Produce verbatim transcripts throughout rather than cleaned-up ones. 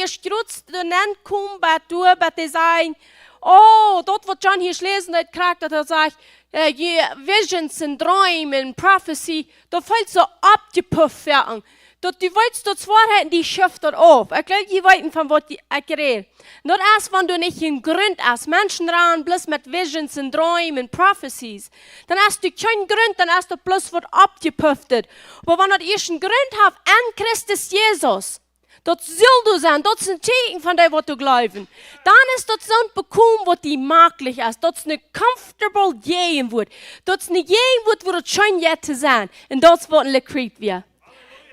es grootste Nenn komen bie doa, bie dee sajen: "Oh, daut waut John hia läsen deed, krakjt daut hee sajcht, äh, je Visions un Dreem un Prophecy, daut felt soo aufjepufft woaren. Daut du weetst, daut Woarheit, dee schuft daut auf." Ekj jleew, jie weeten, von waut ekj räd. Daut es, wan du nich een Grunt hast. Menschen rannen bloos met Visions un Dreem un Prophecies. Dan hast du kjeen Grunt, dan es daut bloos waut aufjepufftet. Oba wan daut ieescht een Grunt haft en Christus Jesus, daut sull doa sennen, daut es een Tieekjen von dee waut doa jleewen. Dan es daut soont bekomen waut die maklich es. Daut es eene comfortable Jäajenwuat. Daut es eene Jäajenwuat, wua daut scheen jeit to sennen. Un daut es waut een Likkriet wia.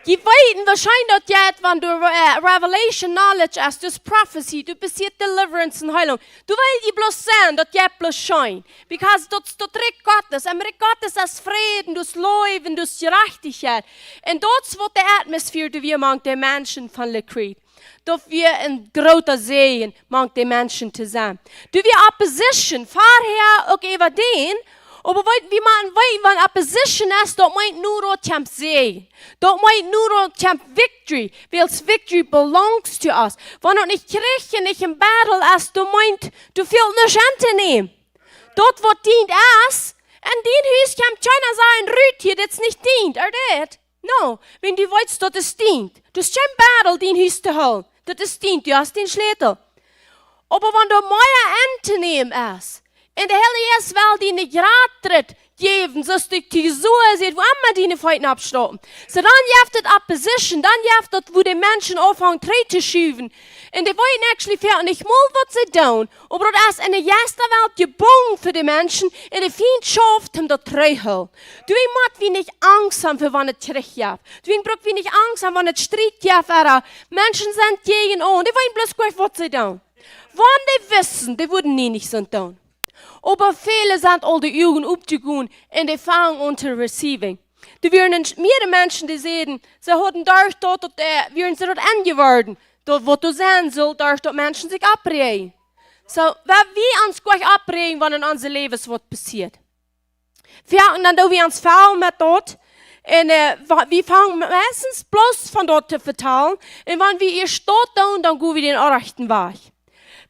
Jie weeten, woo scheen daut jeit, wan du, äh, Revelation Knowledge hast, daut es Prophecy, doa passieet Deliverance un Heilunk. Doa well jie bloos sennen, daut jeit bloos scheen. Because daut, daut Rikj Gottes, em Rikj Gottes es Fräd, daut es Leew, daut es Jerajchtichkjeit. Un daut es waut de Atmosphäre, dee wia mank de Menschen von Likkriet. Daut wia een groota Säajen mank de Menschen to sennen. Doa wia Opposition, verhäa uk äwa dän, oba weet, wie mau weeten, wan Opposition es, daut meent nu daut kjemt Säajen. Daut meent nu daut kjemt Victory, wiels Victory belongs to us. Wan daut nich Kjrich un nich een Battle es, daut meent, du feelst nuscht auntonämen. Daut waut dient es, en dien Hus kjemt kjeena sajen: "Rut hia, dit es nich dient, or dit." No, wan du weetst, daut es dient. Daut es kjeen Battle, dien Hus to hoolen. Daut es dient, du hast dän Schlätel. Oba wan doa mea auntonämen es, un de Heilje Jeist well die een Jrattritt jäwen, soo aus dee to Josua säd, wua emma diene Feet oppstoppen. Soo, dan jeft et Opposition, dan jeft daut, wua de Menschen aunfangen trigj to schuwen. Un dee weeten actually väl nich mol, waut see doonen. Oba daut es en de Jeistwelt jebungen fa de Menschen, un de Fient schauft om daut trigjhoolen. Doawäajen mott wie nich Angst haben fa wan et Kjrich jeft. Doawäajen bruck wie nich Angst haben, wan et Striet jeft, ooda Menschen sent jäajen ons. Dee weeten bloos goanich, waut see doonen. Wan dee wisten, dee wudden nie nich soont doonen. Oba väle sent aul de Uagen opjegonen un dee fangen aun to receiving. Doa wieren een, mearere Menschen, dee säden, see hauden doa daut, daut, äh, wieren see daut enjeworden. Daut waut doa sennen sull, doa daut Menschen sikj oppräajen. Soo, wan wie ons goanich oppräajen, wan en onse Läwes waut passieet. Wie, un dan doo wie ons foul met daut. Un, äh, wa-, wie fangen meistens bloos von daut to vetalen. Un wan wie ieescht daut doonen, dan go wie dän orrajchten Wajch.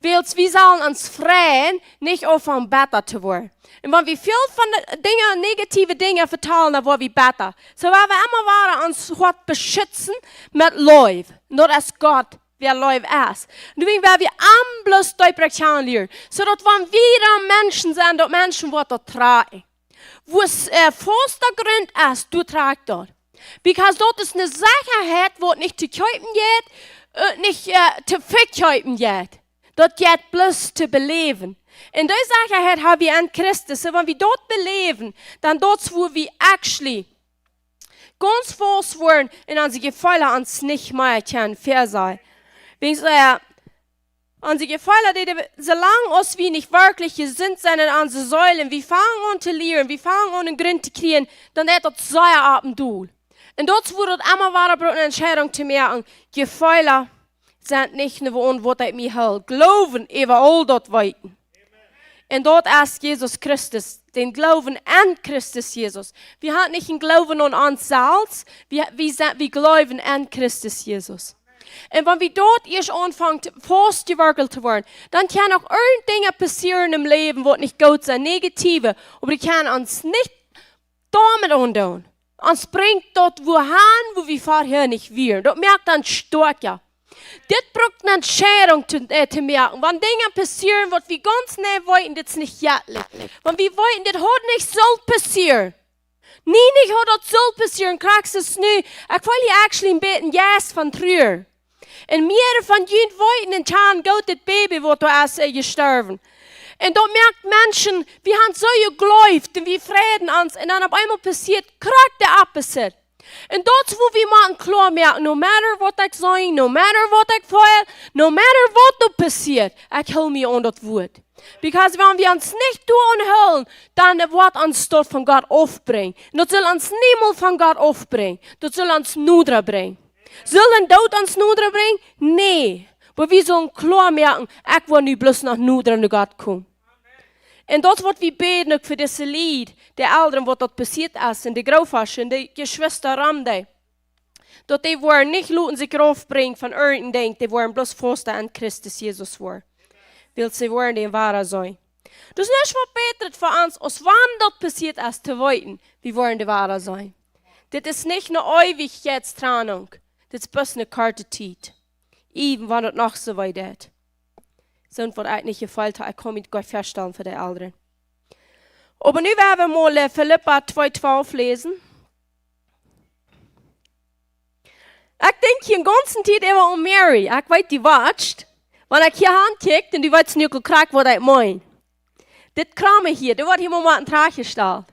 Wiels wie sellen ons freien, nich aunfangen betta to woaren. Un wan wie väl von de Dinja, negative Dinja vetalen, dan woa wie betta. Soo woa wie emma wada ons Hoat beschitzen met Leew. Un daut es Gott, wäa Leew es. Un doawäajen woa wie am bloos deepa kjanen lieren. Soo daut wan wie dan Menschen sennen, daut Menschen woat daut trakjen. Wua et, äh, fasta Grunt es, doa trakjt daut. Because daut es eene Sechaheit, waut nich to kjeepen jeit, äh, nich, äh, to vekjeepen jeit. Daut jeit bloos to beläwen. Un dee Sechaheit hab wie en Christus. Un wan wie daut beläwen, dan daut es, wua wie actually gaunz faust woaren un onse Jefeele ons nich mea kjennen vestalen. Wiels, äh, onse Jefeele, dee, dee, soo lang aus wie nich werkjlich jesunt sent en onse Seel, wie fangen aun to lieren, wie fangen aun een Grunt to kjrieen, dan jeit daut sea opp un dol. Un daut woat daut emma wada brucken, Entscheidung to moaken. Jefeele sent nich, no waut ekj mie hool. Gloowen äwa aul daut weeten. Un daut es Jesus Christus, dän Gloowen aun Christus Jesus. Wie haben nich een Gloowen aun ons selfst, wie, wie sent, wie gloowen aun Christus Jesus. Un wan wie daut ieescht aunfangen, to, fastjewerkjelt to woaren, dan kjennen uk irjent Dinja passieren em Läwen, waut nich goot sent, negative, oba dee kjennen ons nich doamet aundoonen. Ons brinjt daut wua han, wua wie verhäa nich wieren. Daut moakt ons stoakja. Dit brukt eene Entscheidung to, äh, to moaken. Wan Dinja passieren, waut wie gaunz nau weeten, dit es nich jettlich. Wan wie weeten, dit haud nich sullt passieren. Nie nich haud daut sullt passieren, krakjt soo nu. Ekj feel hia actually een bät een Jeist von Trua. Un mearere von junt weeten un kjanen goot dit Baby, waut doa es, äh, jestorwen. Un daut moakt Menschen, wie haben soo jegleeft un wie freiden ons un dan opp eemol passieet krakjt de opposite. Un daut es, wua wie motten kloa moaken, no matter waut ekj see, no matter waut ekj feel, no matter waut doa passieet, ekj hool mie aun daut Wuat. Because wan wie ons nich doaraun hoolen, dan woat ons daut von Gott aufbrinjen. Un daut sull ons niemols von Gott aufbrinjen. Daut sull ons noda brinjen. Sull een Doot ons noda brinjen? Nä. Oba wie sellen kloa moaken, ekj well nu bloos noch noda no Gott komen. Un daut waut wie bäden uk fa dise Lied, de Elren, waut daut passieet es, un de Grootelren, de Jeschwista rom dee. Daut dee woaren nich loten sikj raufbrinjen von irjent een Dinkj, dee woaren bloos fausta aun Christus Jesus woaren. Wiels see woaren dän wada seenen. Daut es nuscht waut bätret fa ons, aus wan daut passieet es, to weeten, wie woaren dän wada seenen. Dit es nich eene Eewichkjeitstrennunk. Dit es bloos eene korte Tiet. Even wan daut noch soo wee deit. Soont waut ekj nich jefeelt ha, ekj kaun mie daut goot väastalen fa de Elren. Oba nu woa wie mol, äh, Filippa twee twalf läsen. Ekj denkj hia de gaunze Tiet emma aun Mary. Ekj weet, dee wacht. Wan ekj hia aunkjikj, dan dee weet nu uk krakjt waut ekj meen. Dit Kjrame hia, dee woat hia mau mau trajchtjestalt.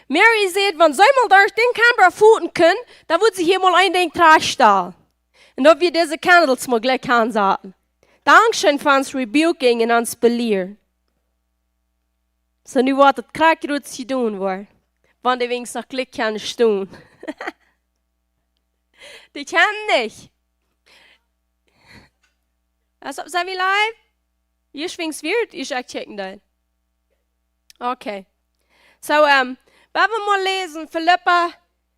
Mary sajcht, wan see mol derch dän Camber foten kunn, dan wudd see hia mol een Dinkj trajchtstalen. Un daut wie dise Candles mol jlikj aunsaten. Dankscheen fa ons rebuking un ons belieren. Soo, nu woat daut krakjt rut jedonen woaren. Wan dee weens noch jlikj kjennen stonen. Dee kjennen nich. Aus opp sent wie live? Hia schwingt wieet, ekj check daut. Okay. Soo, ähm, woa wie mol läsen, Filippa,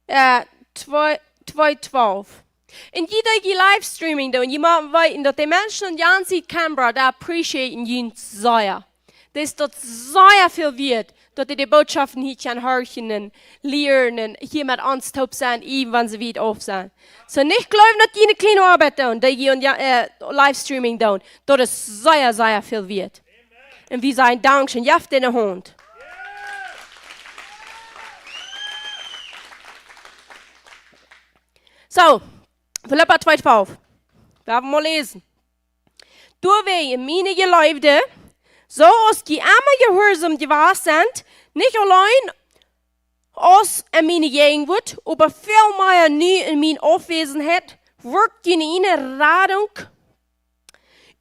äh, twee, twee twalf. Un jie, dee jie Livestreaming doonen, jie motten weeten, daut de Menschen aun jane Sied Camber, dee appreciaten junt sea. Daut es daut sea väl wieet, daut dee de Botschoften hia kjennen horchen un lieren un hia met ons toop sennen, even wan see wiet auf sent. Soo, nich jleewen, daut jie eene kjliene Oabeit doonen, dee jie aun, äh, Livestreaming doonen. Daut es sea, sea väl wieet. Un wie sajen Dankscheen, jeft an de Haunt. Soo, Filippa twee twalf. Woa wie mol läsen. Doawäajen, miene Jeleewde, soo aus jie emma jehuarsom jewast sent, nich auleen aus en miene Jäajenwuat, oba väl mea nu en miene Aufwesenheit, wirkjt june ieejne Radunk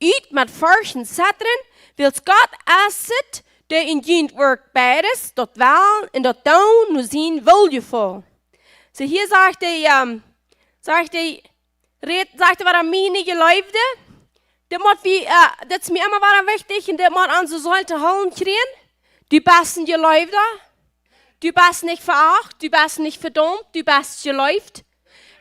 ut met Forcht un Zetren, wiels Gott es et, dee en junt wirkjt beides, daut Wellen un daut Doonen no sien Wooljefaullen. Soo, hia sajcht hee, ähm, sajcht hee, rät, sajcht hee, waut aun miene Jeleewde. Dit mott wie, äh, dit es mie emma wada wichtich un dit mott onse Seel to hieren kjrieen. Du best een Jeleewda. Du best nich veacht, du best nich vedaumt, du best jeleeft.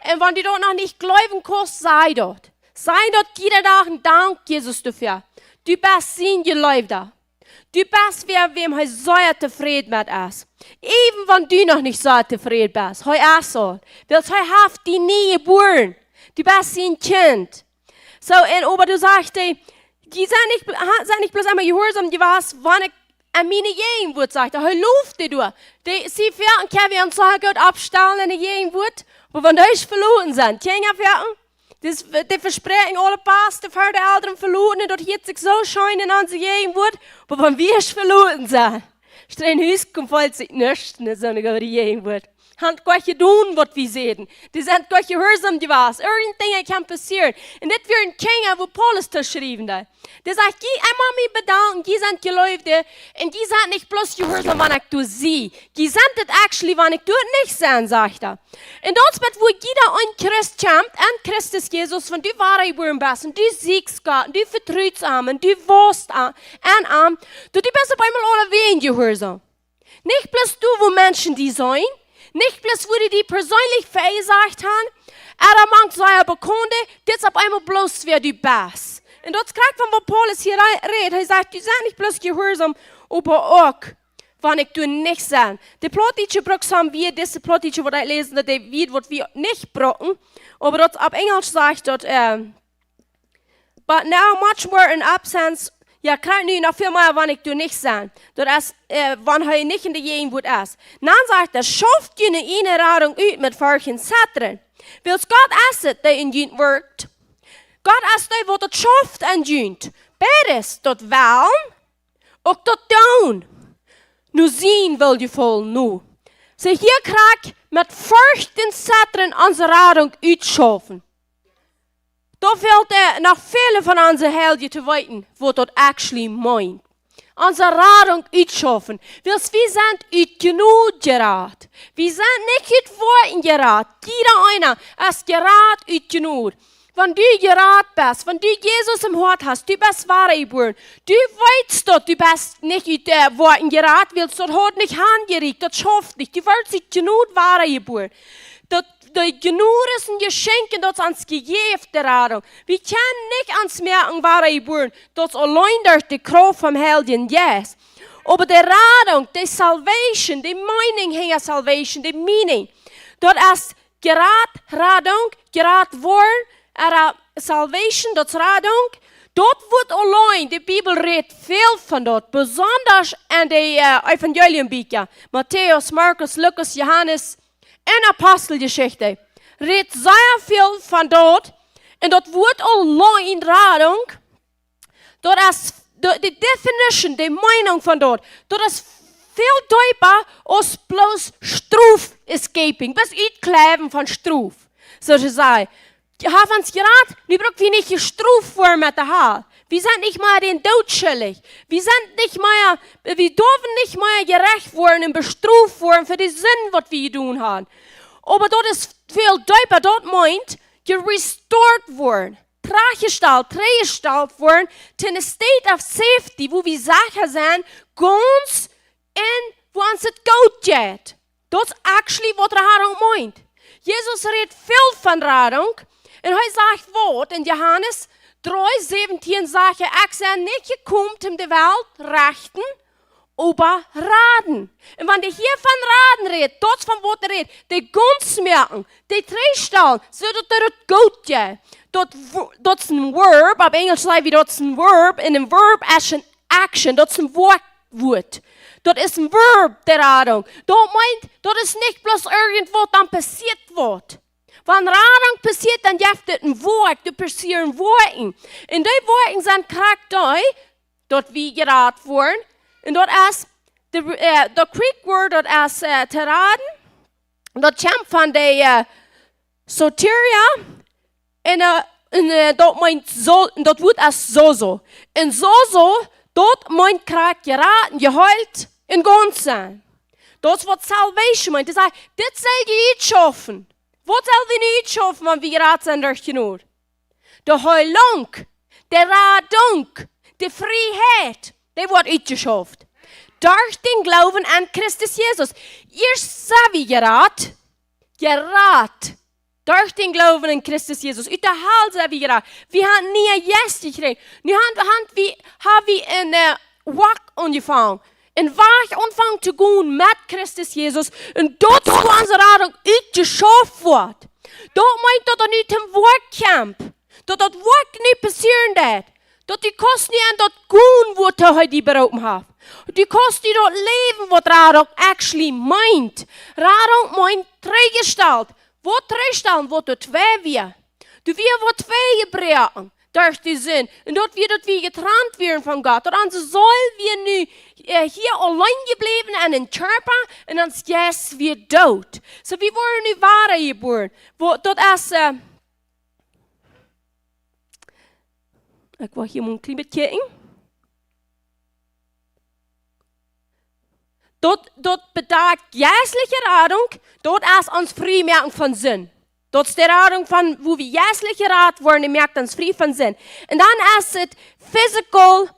Un wan du daut noch nich jleewen kaust, saj daut. Saj daut jieda Dach un dank Jesus doafäa. Du best sien Jeleewda. Du best wäa, wäm hee sea tofräd met es. Even wan du noch nich sea tofräd best. Hee es aul. Wiels hee haft die nie jebuaren. Du best sien Kjint. Soo, un oba doa sajcht hee, jie sent nich, ha, sent nich bloos emma jehuarsom jewast, wan ekj en miene Jäajenwuat, sajcht hee, hee loft die doa. Dee, see, väl kjenn wie ons soo goot oppstalen en de Jäajenwuat, oba wan dee veloten sent, kjenn jie väl, dee, dee vespräakjen aule Pasten, fa de Elren veloten, un daut hieet sikj soo scheen en onse Jäajenwuat, oba wan wie veloten sent, strenj Hus, kjemt feelt sikj nuscht en soone goode Jäajenwuat. Haben goa jedonen, waut wie säden. Dee sent goa jehuarsom jewast. Irjent Dinja kjennen passieren. Un dit wieren Kjinja, wua Paulus to schriewen deed. Dee sajcht, jie emma mie bedanken, jie sent Jeleewde. Un jie sent nich bloos jehuarsom, wan ekj doa sie. Jie sent et actually, wan ekj doa nich sie, sajcht hee. Un daut es waut, wua jieda een Christ kjemt, aun Christus Jesus, wan du wadajebuaren best, un du sieekjst Gott, un du vetrust am, un du wausst am, aun am, daut du best opp eemol aulawäajen jehuarsom. Nich bloos du, wua Menschen die seenen, nich bloos, wua dee die perseenlich vejesajcht haben, ooda mank sea Bekaunte, dit es opp eemol bloos wäa du best. Un daut es krakjt von waut Paulus hia re-, rät. Hee sajcht, jie sent nich bloos jehuarsom, oba uk, wan ekj doa nich sie. De Plautdietsche brukt soone Wieed, dise Plautdietsche, waut ekj läs, daut dee Wieed, waut wie nich brucken, oba daut opp Enjlisch sajcht daut, äh, But now much more in absence, jo, krakjt nu noch väl mea, wan ekj doa nich sie. Daut es, äh, wan hee nich en de Jäajenwuat es. Dan sajcht hee, schauft june ieejne Radunk ut met Forcht un Zetren. Wiels Gott es et, dee en junt wirkjt. Gott es dee, waut et schauft aun junt. Beides, daut Wellen, uk daut Doonen. No sien Wooljefaullen, no. See, hia krakjt met Forcht un Zetren onse Radunk utschaufen. Doa fält, äh, noch väle von onse Heilje to weeten, waut daut actually meent. Onse Radunk utschaufen. Wiels wie sent ut Jnod jerat. Wie sent nich ut Woakjen jerat. Jieda eena es jerat ut Jnod. Wan du jerat best, wan du Jesus em Hoat hast, du best wadajebuaren. Du weetst daut, du best nich ut, äh, Woakjen jerat, wiels daut haft nich aunjerieekjt, daut schauft nich. Du woascht ut Jnod wadajebuaren. Daut de Jnod es een Jeschenkj un daut es ons jejäft, de Radunk. Wie kjennen nich ons moaken wadajebuaren, daut es auleen derch de Krauft vom Heiljen Jeist. Oba de Radunk, de salvation, de meaning hinja salvation, de meaning, daut es jerat, Radunk, jerat woaren, ea salvation, daut es Radunk. Daut woat auleen, de Bibel rät väl von daut, besonda enn de, äh, Evangelienbieekja, Matäus, Markus, Lukas, Johanes un Aposteljeschicht. Rät sea väl von daut. Un daut Wuat auleen, Radunk, daut es de, de definition, de meaning von daut, daut es väl deepa aus bloos Strof escaping, bloos utkjleiwen von Strof. Soo to sajen, jie haben ons jerat, nu bruck wie nich jestroft woaren met de Hal. Wie sent nich mea dän Doot schuldich. Wie sent nich mea, wie derwen nich mea jerecht woaren un bestroft woaren fa de Sind, waut wie jedonen haben. Oba daut es väl deepa, daut meent, jerestored woaren, trigjjestalt, trigjjestalt woaren to a state of safety, wua wie secha sent, gaunz, un wua ons et goot jeit. Daut es actually waut Radunk meent. Jesus rät väl von Radunk. Un hee sajcht waut enn Johanes dree säwentieen, sajcht hee: "Ekj sie nich jekomen om de Welt rechten, oba raden." Un wan hee hia von raden rät, daut es von waut hee rät, de gaunz moaken, de trigjstalen, soo daut et goot jeit. Daut wo-, daut es een Verb, opp Enjlisch saj wie daut es een Verb, un een Verb es een action, daut es een Woakj-, Wuat. Daut es een Verb, de Radunk. Daut meent, daut es nich bloos irjentwaut, dan passieet waut. Wan Radunk passieet, dan jeft et een Woakj, doa passieren Woakjen. Un dee Woakjen sent krakjt dee, daut wie jerat woaren. Un daut es, de, äh, de Greek Word, daut es, äh, to raden. Daut kjemt von de, äh, soteria. Un, äh, un, äh, daut meent so-, daut Wuat es sozo. Un sozo, daut meent krakjt jerat, jeheelt un gaunz sennen. Daut es waut salvation meent. Daut sajcht, dit sell jie utschaufen. Waut sell wie nu utschaufen, wan wie jerat sent derch Jnod? De Heilunk, de Radunk, de Frieheit, dee woat utjeschauft derch dän Gloowen aun Christus Jesus. Ieescht sent wie jerat, jerat derch dän Gloowen aun Christus Jesus. Ut de Hal sent wie jerat. Wie haben niee Jeist jekjräajen. Nu haben, haben wie, haben wie een, äh, Woakj aunjefongen. Een Wajch aunfangen to gonen met Christus Jesus. Un daut es wua onse Radunk utjeschauft woat. Daut meent daut et nu toom Woakj kjemt. Daut daut Woakj nu passieren deit. Daut du kaust nu aun daut gonen, woatoo hee die beroopen haft. Du kaust nu daut läwen, waut Radunk actually meent. Radunk meent trigjjestalt. Waut trigjstalen, waut doa twei wia. Doa wia waut twei jebroaken derch de Sind. Un daut wia, daut wie jetrant wieren von Gott. Daut onse Seel wia nu, äh, hia auleen jebläwen aun dän Kjarpa un ons Jeist wia doot. Soo, wie woaren nu wada jebuaren. Wua, daut es, äh, ekj well hia mol een kjlien bät kjikjen. Daut, daut bedakjt jeistelje Radunk, daut es ons frie moaken von Sind. Daut es de Radunk von, wua wie jeistelje jerat woaren, dee moakt ons frie von Sind. Un dan es et physical,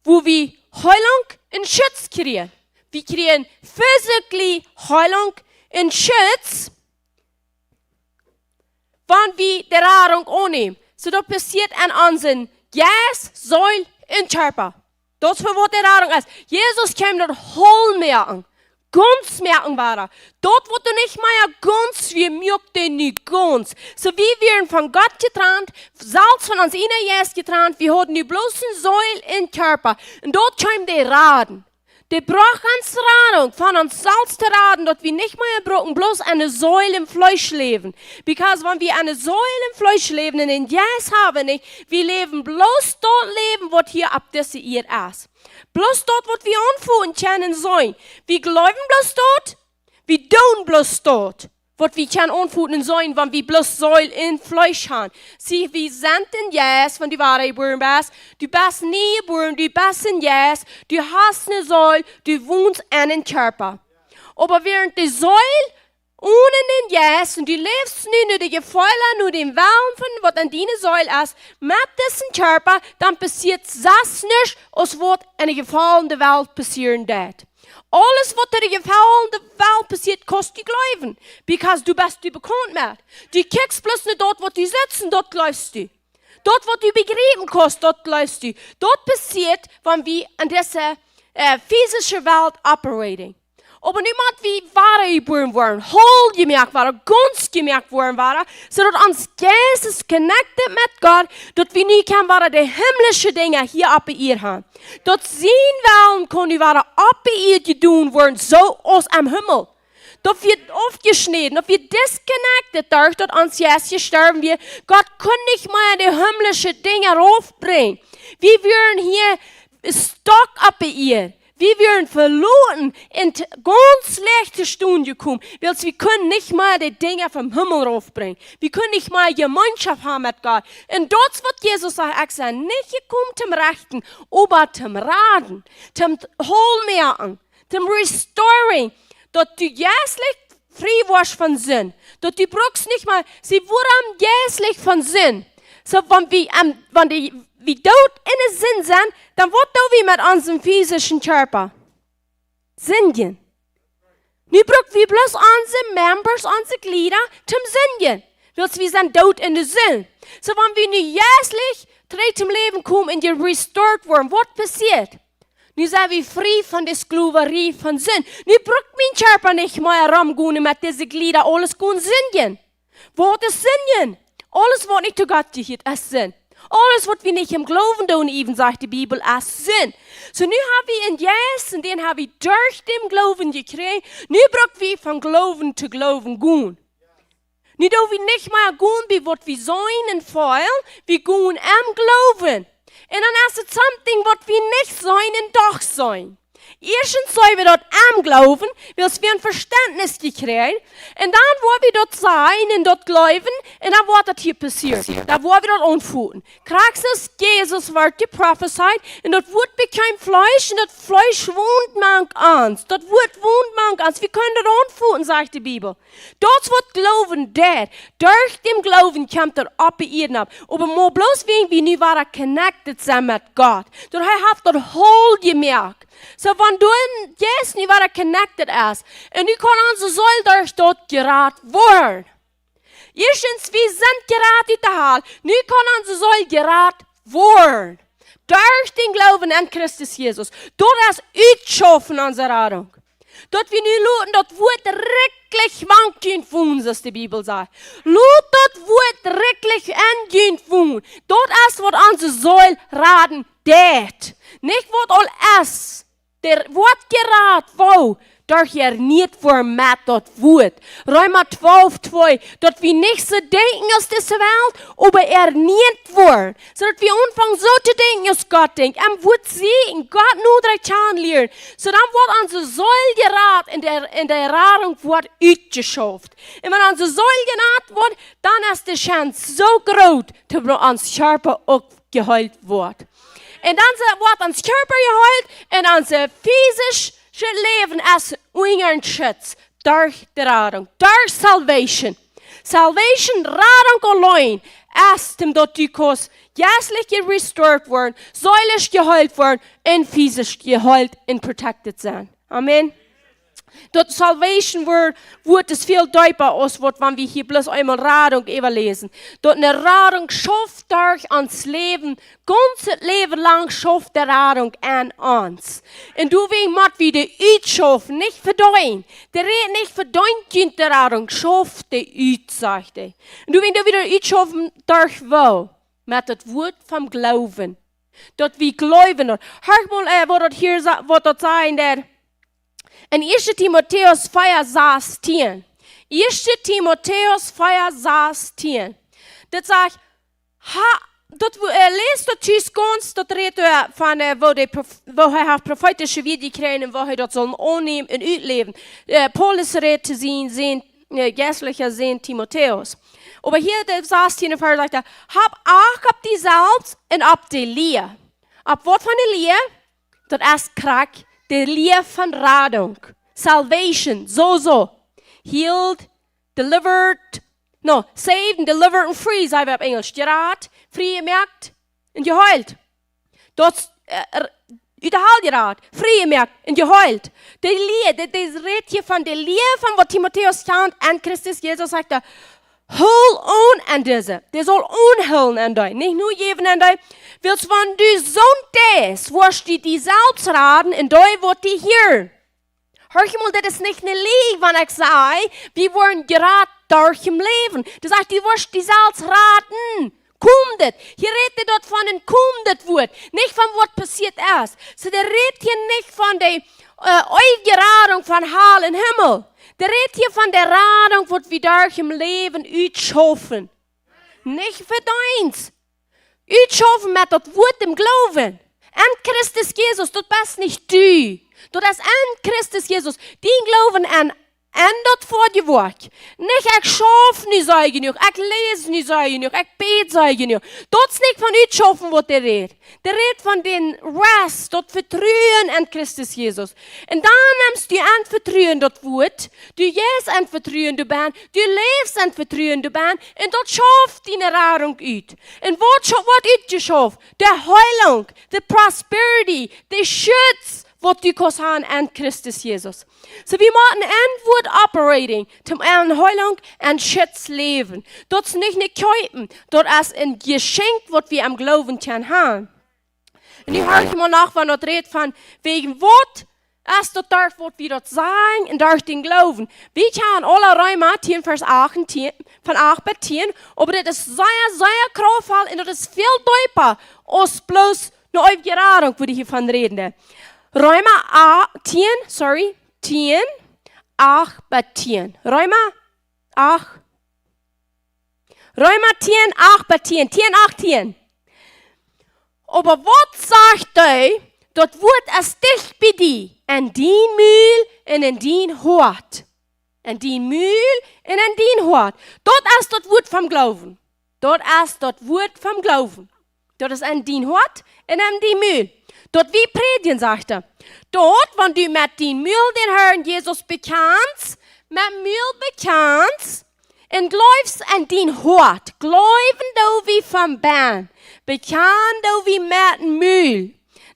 wua wie Heilunk un Schutz kjrieen. Wie kjrieen physically Heilunk un Schutz, wan wie de Radunk aunnämen. Soo, daut passieet aun onsen Jeist, Seel un Kjarpa. Daut es fa waut de Radunk es. Jesus kjeem daut whole moaken. Gaunz moaken wada. Daut waut doa nich mea gaunz wia, muak dee nu gaunz. Soo, wie wieren von Gott jetrant, selfst von ons ieejnen Jeist jetrant, wie hauden nu bloos een Seel un Kjarpa. Un daut kjeem de Raden. Dee brocht ons Radunk, von ons selfst to raden, daut wie nich mea brucken bloos aun de Seel un Fleesch läwen. Because wan wie aun de Seel un Fleesch läwen un dän Jeist haben nich, wie läwen bloos daut Läwen, waut hia opp dise Ieed es. Bloos daut, waut wie aunfoten kjennen seenen. Wie jleewen bloos daut, wie doonen bloos daut, waut wie kjennen aunfoten seenen, wan wie bloos Seel un Fleesch haben. See, wie sent een Jeist, wan du wada jebuaren best. Du best nie jebuaren, du best een Jeist, du hast eene Seel, du wonst enn een Kjarpa. Oba wäarent de Seel onen dän Jeist, un du läfst nu no de Jefeelen, no dän Wellen von waut enn diene Seel es, met disen Kjarpa, dan passieet sest nuscht aus waut enn de jefaulne Welt passieren deit. Aules waut en de jefaulne Welt passieet, kaust du jleewen. Because du best doa bekaunt met. Du kjikjst bloos no daut waut du sitst un daut jleefst du. Daut waut du bejriepen kaust, daut jleefst du. Daut passieet, wan wie en dise, äh, physische Welt operating. Oba nu mott wie wada jebuaren woaren, heil jemoakt woaren, gaunz jemoakt woaren wada, soo daut ons Jeist es connected met Gott, daut wie nu kjennen wada de himmlische Dinja hia oppe Ieed haben. Daut sien Wellen kaun nu wada oppe Ieed jedonen woaren, soo aus em Himmel. Daut wie aufjeschnäden, daut wie disconnected derch daut ons Jeist jestorwen wia. Gott kunn nich mea de himmlische Dinja raufbrinjen. Wie wieren hia stuck oppe Ieed. Wie wieren veloaren un t-, gaunz schlajchte Stunden jekomen, wiels wie kunnen nich mea de Dinja vom Himmel raufbrinjen. Wie kunnen nich mea Jemeenschoft haben met Gott. Un daut es waut Jesus sajcht: "Ekj sie nich jekomen toom rechten, oba toom raden, toom t-, heil moaken, toom restoring, daut du jeistlich frie woascht von Sind. Daut du brukst nich mea, see, wuarom jeistlich von Sind? Soo, wan wie, ähm, wan dee, wie doot enne Sind sent, dan waut doo wie met onsen physischen Kjarpa? Sindjen. Nu bruck wie bloos onse Members, onse Jlieda, toom sindjen. Wiels wie sent doot enne Sind. Soo, wan wie nu jeistlich trigj toom Läwen komen un jerestored woaren, waut passieet? Nu sent wie frie von de Sklowarie von Sind. Nu bruck mien Kjarpa nich mea romgonen met dise Jlieda aules gonen sindjen. Waut es sindjen? Aules waut nich to Gott jehieet, es Sind. Aules waut wie nich em Gloowen doonen, äwen, sajcht de Bibel, es Sind. Soo, nu hab wie een Jeist un dän hab wie derch dän Gloowen jekjräajen. Nu bruck wie von Gloowen to Gloowen gonen. Nu doo wie nich mea gonen bie waut wie seenen un feelen, wie gonen em Gloowen. Un dan es et something waut wie nich seenen un doch seenen. Ieeschtens sent wie daut em Gloowen, wiels wie een Vestentnis jekjräajen, un dan woa wie daut seenen un daut jleewen, un dan woat daut hia passieren. Dan woa wie daut aunfoten. Krakjt soo aus Jesus wort jeprofezeit, un daut Wuat bekjeem Fleesch, un daut Fleesch wond mank ons. Daut Wuat wond mank ons. Wie kjennen daut aunfoten, sajcht de Bibel. Daut es waut Gloowen deit. Derch dän Gloowen kjemt daut oppe Ieed opp. Oba mau bloos wäajen wie nu wada connected sent met Gott. Daut hee haft daut heil jemoakt. Soo, wan du een Jeist nu wada connected es, un nu kaun onse Seel derch daut jerat woaren. Ieeschtens, wie sent jerat ut de Hal. Nu kaun onse Seel jerat woaren. Derch dän Gloowen aun Christus Jesus. Daut es utschaufen onse Radunk. Daut wie nu loten daut Wuat rikjlich mank junt wonen, soo aus de Bibel sajcht. Lot daut Wuat rikjlich aun junt wonen. Daut es waut onse Seel raden deit. Nich waut aul es. Dee woat jerat, woo? Derch ernieet woaren met daut Wuat. Reema twalf twee, daut wie nich soo denkjen aus dise Welt, oba ernieet woaren. Soo daut wie aunfangen soo to denkjen aus Gott denkjt. Em Wuat seenen, Gott noda kjanen lieren. Soo dan woat onse Seel jerat un de, un de Radunk woat utjeschauft. Un wan onse Seel jerat woat, dan es de Chance soo groot, daut ons Kjarpa uk jeheelt woat. Un dan se-, woat ons Kjarpa jeheelt un ons physisches Läwen es unja Schutz derch de Radunk, derch salvation. Salvation, Radunk auleen, es om daut du kaust jeistlich jerestored woaren, seelisch jeheelt woaren un physisch jeheelt un protected sennen. Amen. Daut salvation Wort, Wort es väl deepa aus waut, wan wie hia bloos eemol Radunk äwaläsen. Daut ne Radunk schauft derch ons Läwen, gaunzet Läwen lang schauft de Radunk aun ons. Un doawäajen mott wie dee utschaufen, nich vedeenen. Dee rät nich: "Vedeent junt de Radunk", schauft dee ut, sajcht hee. Un doawäajen doo wie dee utschaufen derch woo? Met daut Wuat vom Gloowen. Daut wie jleewen daut. Hia mol, äh, waut daut hia sa-, waut daut sajcht doa. En Ieeschte Timotäus vea sastieen. Ieeschte Timotäus vea sastieen. Daut sajcht, ha, daut wo-, äh, läs daut tus gaunz, daut rät, äh, von, äh, woo de Prof-, woo hee haft profeetische Wieed jekjräajen un woo hee daut sull aunnämen un utläwen. Äh, Paulus rät to sienen Sän, äh, jeistlichen Sän Timotäus. Oba hia de sastieen Varsch sajcht hee: "Hab Acht opp die selfst un opp de Lia." Opp waut fa ne Lia? Daut es krakjt de Lia von Radunk. Salvation, sowieso. Healed, delivered, no, saved and delivered and free, saj wie opp Enjlisch. Jerat, frie jemoakt un jeheelt. Daut, äh, r-, Ut de Hal jerat, frie jemoakt un jeheelt. De Lia, dit, dit rät hia von de Lia von waut Timotäus kjant en Christus Jesus, sajcht hee: Hool aun aun dise. Dee saul aunhoolen aun dee, nich nojäwen aun dee. Wiels wan du soont deist, woascht du die selfst raden un dee waut die hieren. Horch mol, dit es nich ne Läajen, wan ekj saj, wie woaren jerat derch daut Läwen. Daut sajcht, du woascht die selfst raden. Kjemt dit. Hia rät hee doavon, kjemt dit Wuat. Nich von waut passieet es. Soo, dee rät hia nich von de, äh, eewje Radunk von Hal un Himmel. Dee rät hia von de Radunk, waut wie derch daut Läwen utschaufen. Nich fa dien Utschaufen met daut Wuat, dän Gloowen aun Christus Jesus, daut best nich du. Daut es en Christus Jesus. Dien Gloowen aun, aun daut Wort. Nich, ekj schauf nu sea jenuach, ekj läs nu sea jenuach, ekj bäd sea jenuach. Daut es nich von utschaufen, waut hee rät. Dee rät von dän Rest, daut Vetruen aun Christus Jesus. Un dan nemst du aun Vetruen daut Wuat, du jeist aun Vetruen doabennen, du läfst aun Vetruen doabennen, un daut schauft diene Radunk ut. Un waut scha-, woat utjeschauft? De Heilunk, de Prosperity, de Schutz, waut du kaust haben aun Christus Jesus. Soo, wie motten enwort operating, toom aun Heilunk un Schutz läwen. Daut es nich ne kjeepen, daut es een Jeschenkj, waut wie aum Gloowen kjennen haben. Un nu hia ekj mol no, wan daut rät von wäajen waut es daut doa, waut wie daut sajen un derch dän Gloowen. Wie kjanen aule Reema tieen, Varsch acht un tieen, von acht bat tieen, oba dit es sea, sea kraftvoll un daut es väl deepa aus bloos ne eewje Radunk, wua dee hia von räden. Reema a-, tieen, sorry, tieen, acht bat tieen. Reema acht. Reema tieen, acht bat tieen. Tieen, acht, tieen. Oba waut sajcht hee? Daut Wuat es dicht bie die, enn dien Mul un enn dien Hoat. Enn dien Mul un enn dien Hoat. Daut es daut Wuat vom Gloowen. Daut es daut Wuat vom Gloowen. Daut es enn dien Hoat un enn dien Mul. Daut wie prädjen, sajcht hee. Daut, wan du met dien Mul dän Herrn Jesus bekjanst, met Mul bekjanst, un jleefst enn dien Hoat, jleewen doo wie von bennen, bekjanen doo wie met Mul.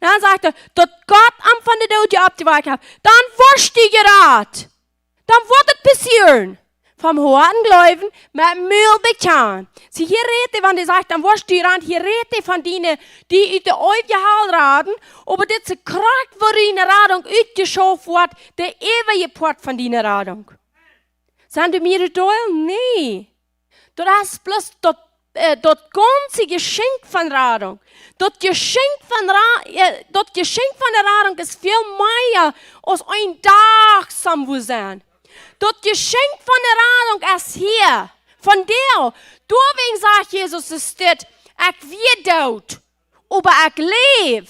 Dan sajcht hee, daut Gott am von de Doot oppjewakjt haft, dan woascht du jerat. Dan woat et passieren. Vom Hoaten jleewen, met Mul bekjanen. See, hia rät hee, wan hee sajcht, dan woascht du jerat, hia rät hee von diene, dee ut de eewje Hal raden, oba dit es krakjt, woo diene Radunk utjeschauft woat, de eewje Poat von diene Radunk. Sent dee mea doa? Nä. Daut es bloos daut, äh, daut gaunze Jeschenkj von Radunk. Daut Jeschenkj von Ra-, äh, daut Jeschenkj von de Radunk es väl mea aus een Dach saum Woo sennen. Daut Jeschenkj von de Radunk es hia. Vondoag. Doawäajen sajcht Jesus, es dit: Ekj wia doot, oba ekj läw.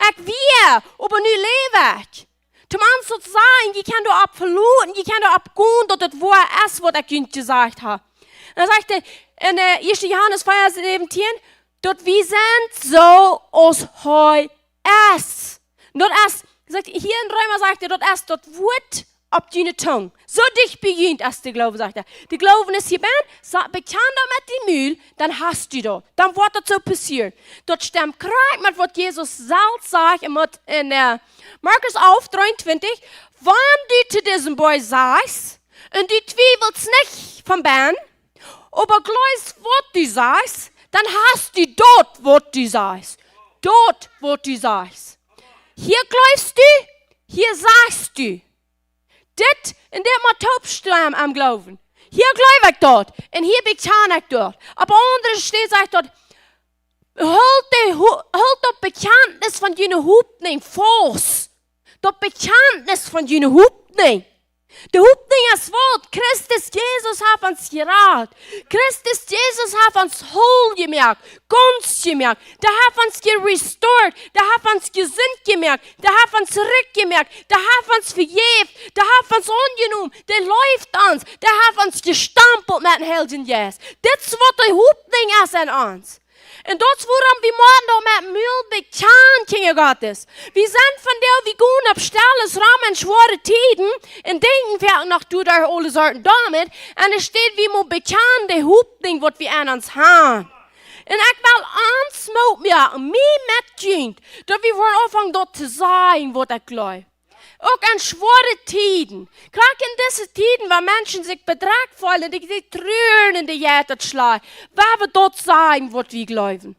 Ekj wia, oba nu läw ekj. Toom ons soo sajen, jie kjennen doaropp veloten, jie kjennen doaropp gonen, daut et woa es, waut ekj junt jesajcht hab. Un dan sajcht hee enn, äh, ieeschte Johanes vea säwentieen, daut wie sent soo aus hee es. Daut es, sajcht, hia enn Reema sajcht hee, daut es daut Wuat opp june Tung. Soo dicht bie junt es de Gloowen, sajcht hee. De Gloowen es hia bennen, sa-, bekjan daut met dien Mul, dan hast du daut. Dan woat daut soo passieren. Daut stemt krakjt met waut Jesus selfst sajcht enn Mat-, enn, äh, Markus alf, dreeuntwintich. Wan du to disen Boajch sajchst, un du twiewelst nich von bennen, oba jleefst, waut du sajchst, dan hast du daut, waut du sajchst. Daut, waut du sajchst. Hia jleefst du, hia sajchst du. Dit un dit mott toopstemmen aum Gloowen. Hia jleew ekj daut un hia bekjan ekj daut. Opp aundre Städ sajcht daut, hool de Ho-, hool daut Bekjantnis von june Hopninj faust. Daut Bekjantnis von june Hopninj. De Hopninj es waut? Christus Jesus haft ons jerat. Christus Jesus haft ons hool jemoakt, gaunz jemoakt. Dee haft ons jerestored. Dee haft ons jesunt jemoakt. Dee haft ons rikj jemoakt. Dee haft ons vejäft. Dee haft ons aunjenomen. Dee leeft ons. Dee haft ons jestampelt met dän Heiljen Jeist. Dit es waut de Hopninj es aun ons. Un daut es wuarom wie motten daut met Mul bekjanen, Kjinja Gottes. Wie sent vondoag, wie gonen opp Stellen rom enn schwoare Tieden un denkjen veleicht noch doa aule Sorten doamet. Un enne Städ wie motten bekjanen de Hopninj, waut wie aun ons haben. Un ekj well ons Moot moaken, mie met junt, daut wie woaren aunfangen daut to sajen, waut ekj jleew. Uk en schwoare Tieden. Krakjt en dise Tieden, wua Menschen sikj bedrekjt feelen, dee, dee truren un dee jeit daut schlajcht. Woa wie daut sajen, waut wie jleewen.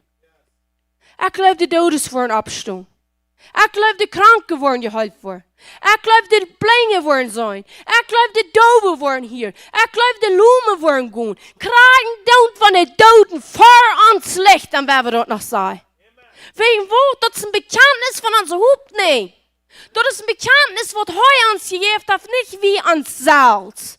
Ekj jleew, de Doodes woaren oppstonen. Ekj jleew, de Kranke woaren jeheelt woaren. Ekj jleew, de Blinje woaren seenen. Ekj jleew, de Doowe woaren hieren. Ekj jleew, de Lome woaren gonen. Krakjt dan, wan de Dooden ver ons licht, dan woa wie daut noch sajen. Wäajen waut? Daut es een Bekjantnis von onse Hopninj. Daut es een Bekjantnis, waut hee ons jejäft haft, nich wie ons selfst.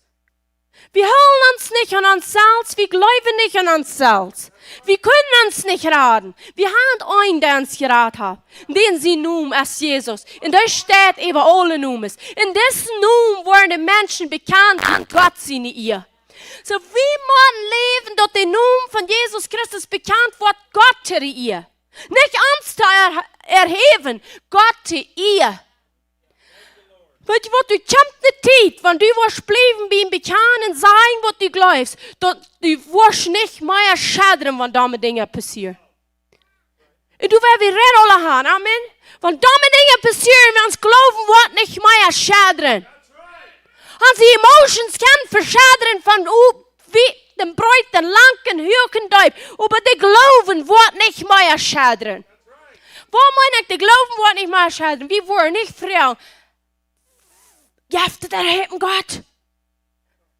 Wie hoolen ons nich aun ons selfst, wie jleewen nich aun ons selfst. Wie kjennen ons nich raden. Wie haben eenen, dee ons jerat haft. Dän sien Nomen es Jesus. Un dee steit äwa aule Nomes. En disen Nomen woaren de Menschen bekjant aun Gott siene Ea. Soo, wie motten läwen, daut de Nomen von Jesus Christus bekjant woat, Gott to de Ea. Nich ons to er-, erhäwen, Gott to Ea. Weetst du waut, du kjemst ne Tiet, wan du woascht bliewen bie een Bekjanen, sajen, waut du jleefst, daut du woascht nich mea schaudren, wan domme Dinja passieren. Un du woascht wada räden aule han, amen. Wan domme Dinja passieren, wie ons Gloowen woat nich mea schaudren. Onse emotions kjennen veschaudren von u-, wie, dän breeden, langen, huagen, deepen, oba de Gloowen woat nich mea schaudren. Wuarom meen ekj, de Gloowen woat nich mea schaudren? Wie woaren nich froagen: Jeft et doa een Gott?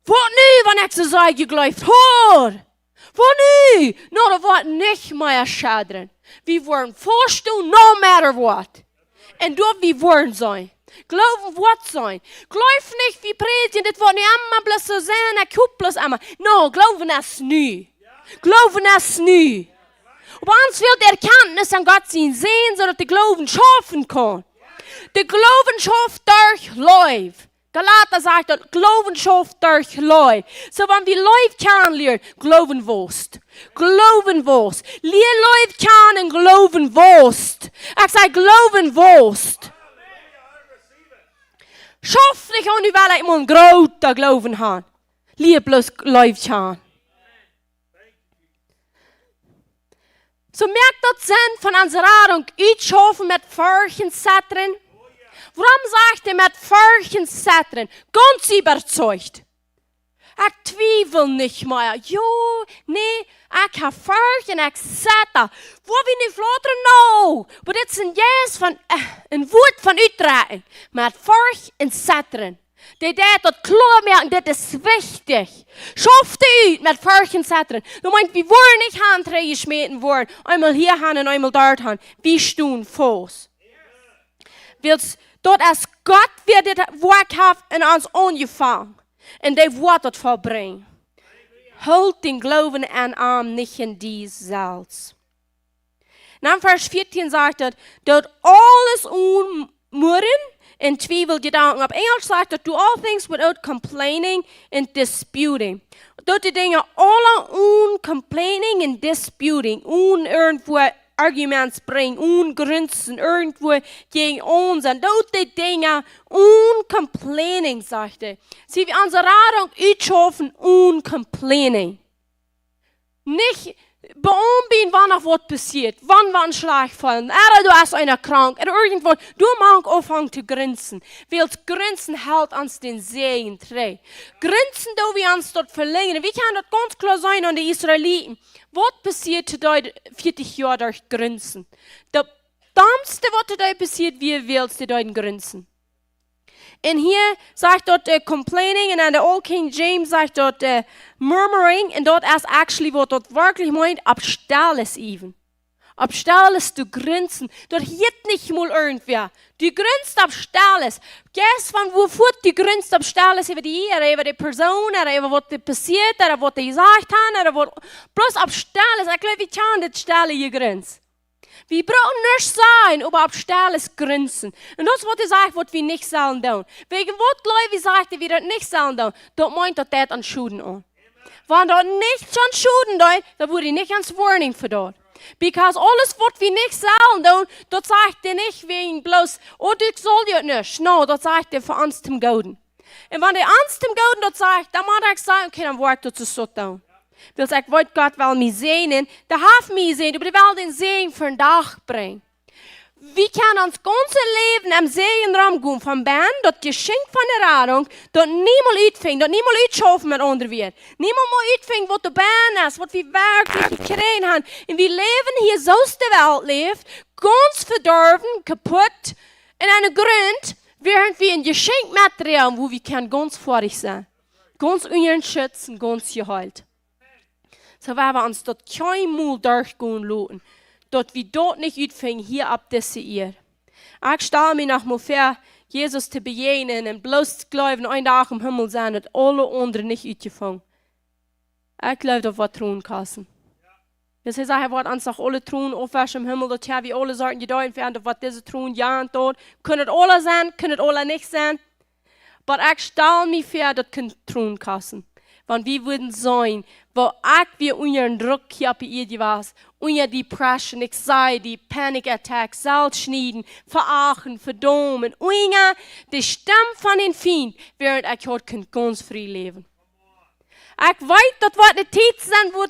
Waut nu, wan ekj soo saj, jie jleewen? Hia! Waut nu? No, daut woat nich mea schaudren. Wie woaren väastoonen, no matter what. Un daut wie woaren sennen. Gloowen woat sennen. Jleew nich, wie prädjen, dit woat nu emma bloos soo sennen, ekj hop bloos emma. No, Gloowen es nu. Gloowen es nu. Oba ons fält Erkjantnis aun Gott sien Sän, soo daut de Gloowen schaufen kaun. De Gloowen schauft derch Leew. Galata sajcht daut, Gloowen schauft derch Leew. Soo, wan wie Leew kjanen lieren, Gloowen woasst. Gloowen woasst. Lia Leew kjanen, Gloowen woasst. Ekj saj, Gloowen woasst. Schauf nich aun, nu well ekj mol een groota Gloowen han. Lia bloos Leew kjanen. Soo, moakt daut Senn von onse Radunk utschaufen met Forcht un Zettren? Wuarom sajcht hee met Forcht un Zettren? Gaunz äwazeicht. Ekj twiewel nich mea. Jo, nä, ekj hab Forcht un ekj zetter. Woo wie nu flautren? No, oba dit es een Jeist von, äh, een Wort von Utdrekjunk. Met Forcht un Zettren. Dee deit daut kloa moaken, dit es wichtich. Schauf daut ut met Forcht un Zettren. Daut meent, wie woaren nich han trigjjeschmäten woaren, eemol hia han un eemol doa han. Wie stonen faust. Wiels daut es Gott, wäa dit Woakj haft en ons aunjefongen. Un dee woat daut vollbrinjen. Hool dän Gloowen aun am, nich en die selfst. Dan Varsch vieetieen sajcht daut, daut aules onen Murren un Twiewel, Jedanken. Opp Enjlisch sajcht daut, do all things without complaining and disputing. Daut dee Dinja aula onen complaining and disputing, onen irjentwoo Arguments brinjen, onen Grunzen, irjentwoo jäajen aun sennen. Daut dee Dinja onen complaining, sajcht hee. See, wie onse Radunk utschaufen onen complaining. Nich beobachten, wan noch waut passieet, wan, wan schlajcht fält, ooda doa es eena krank, ooda irjentwaut, doa mau aunfangen to grunzen. Wiels Grunzen helt ons dän Säajen trigj. Grunzen doo wie ons daut velenjen. Wie kjennen daut gaunz kloa seenen aun de Israeliten. Waut passieet to dee vieetich Joa derch Grunzen? Daut dommste, waut to dee passieet, wia, wiels dee deeden grunzen. Un hia sajcht daut, äh, complaining, un en de Old King James sajcht daut, äh, murmuring, un daut es actually waut daut werkjlich meent, opp Stelles iewen. Opp Stelles to grunzen. Daut hieet nich mol irjentwäa. Du grunzt opp Stelles. Guess von woo fuat du grunzt opp Stelles, äwa die, ooda äwa de Persoon, ooda äwa waut doa passieet, ooda waut dee jesajcht han, ooda waut, bloos opp Stelles. Ekj jleew, wie kjanen dit stelle Jegruns. Wie brucken nuscht sajen, oba opp Stelles grunzen. Un daut es waut hee sajcht, waut wie nich sellen doonen. Wäajen waut jleew wie, sajcht hee, wie daut nich sellen doonen? Daut meent, daut deit ons Schoden aun. Wan daut nich aun Schoden deit, dan woat hee nich ons warning fa daut. Because aules waut wie nich sellen doonen, daut sajcht hee nich wäajen bloos, oh, du, ekj saul die nuscht. No, daut sajcht hee fa ons toom Gooden. Un wan hee ons toom Gooden daut sajcht, dan mott ekj sajen, okay, dan woa ekj daut soo doonen. Wiels ekj weet, Gott well mie säajnen. Dee haft mie jesäajent, oba dee well dän Säajen vondoag brinjen. Wie kjennen ons gaunzet Läwen em Säajen romgonen, von bennen daut Jeschenkj von de Radunk, daut niemols utfinjen, daut niemols utschaufen met aundre Wieed. Niemols mea utfinjen, waut doa bennen es, waut wie werkjlich jekjräajen haben. Un wie läwen hia soo aus de Welt läft, gaunz vedorwen, kaputt, un aun de Grunt, wäarent wie een Jeschenkj metdroagen, wua wie kjennen gaunz foadich sennen. Gaunz unja Schutz un gaunz jeheelt. Soo woa wie ons daut kjeenmol derchgonen loten, daut wie daut nich utfinjen hia opp dise Ieed. Ekj stal mie noch mol väa, Jesus to bejäajnen un bloos jleewen, een Dach em Himmel sennen, daut aule aundre nich utjefungen. Ekj jleew, daut woat Tronen kosten. Wiels hee sajcht, hee woat ons noch aule Tronen aufwauschen em Himmel, daut hee wie aule Sorten jedonen woat, daut woat dise Tronen jo un daut. Kunn et aula sennen, kunn et aula nich sennen. Oba ekj stal mie väa, daut kunn Tronen kosten. Wan wie wudden seenen, woo ekj wia unja dän Druck hia opp de Ieed wia, unja depression, anxiety, panic attack, selfst schnieden, veachten, vedaumen, unja de Stemm von dän Fient, wäarent ekj haud kunt gaunz frie läwen. Ekj weet, daut woat eene Tiet sennen, wua,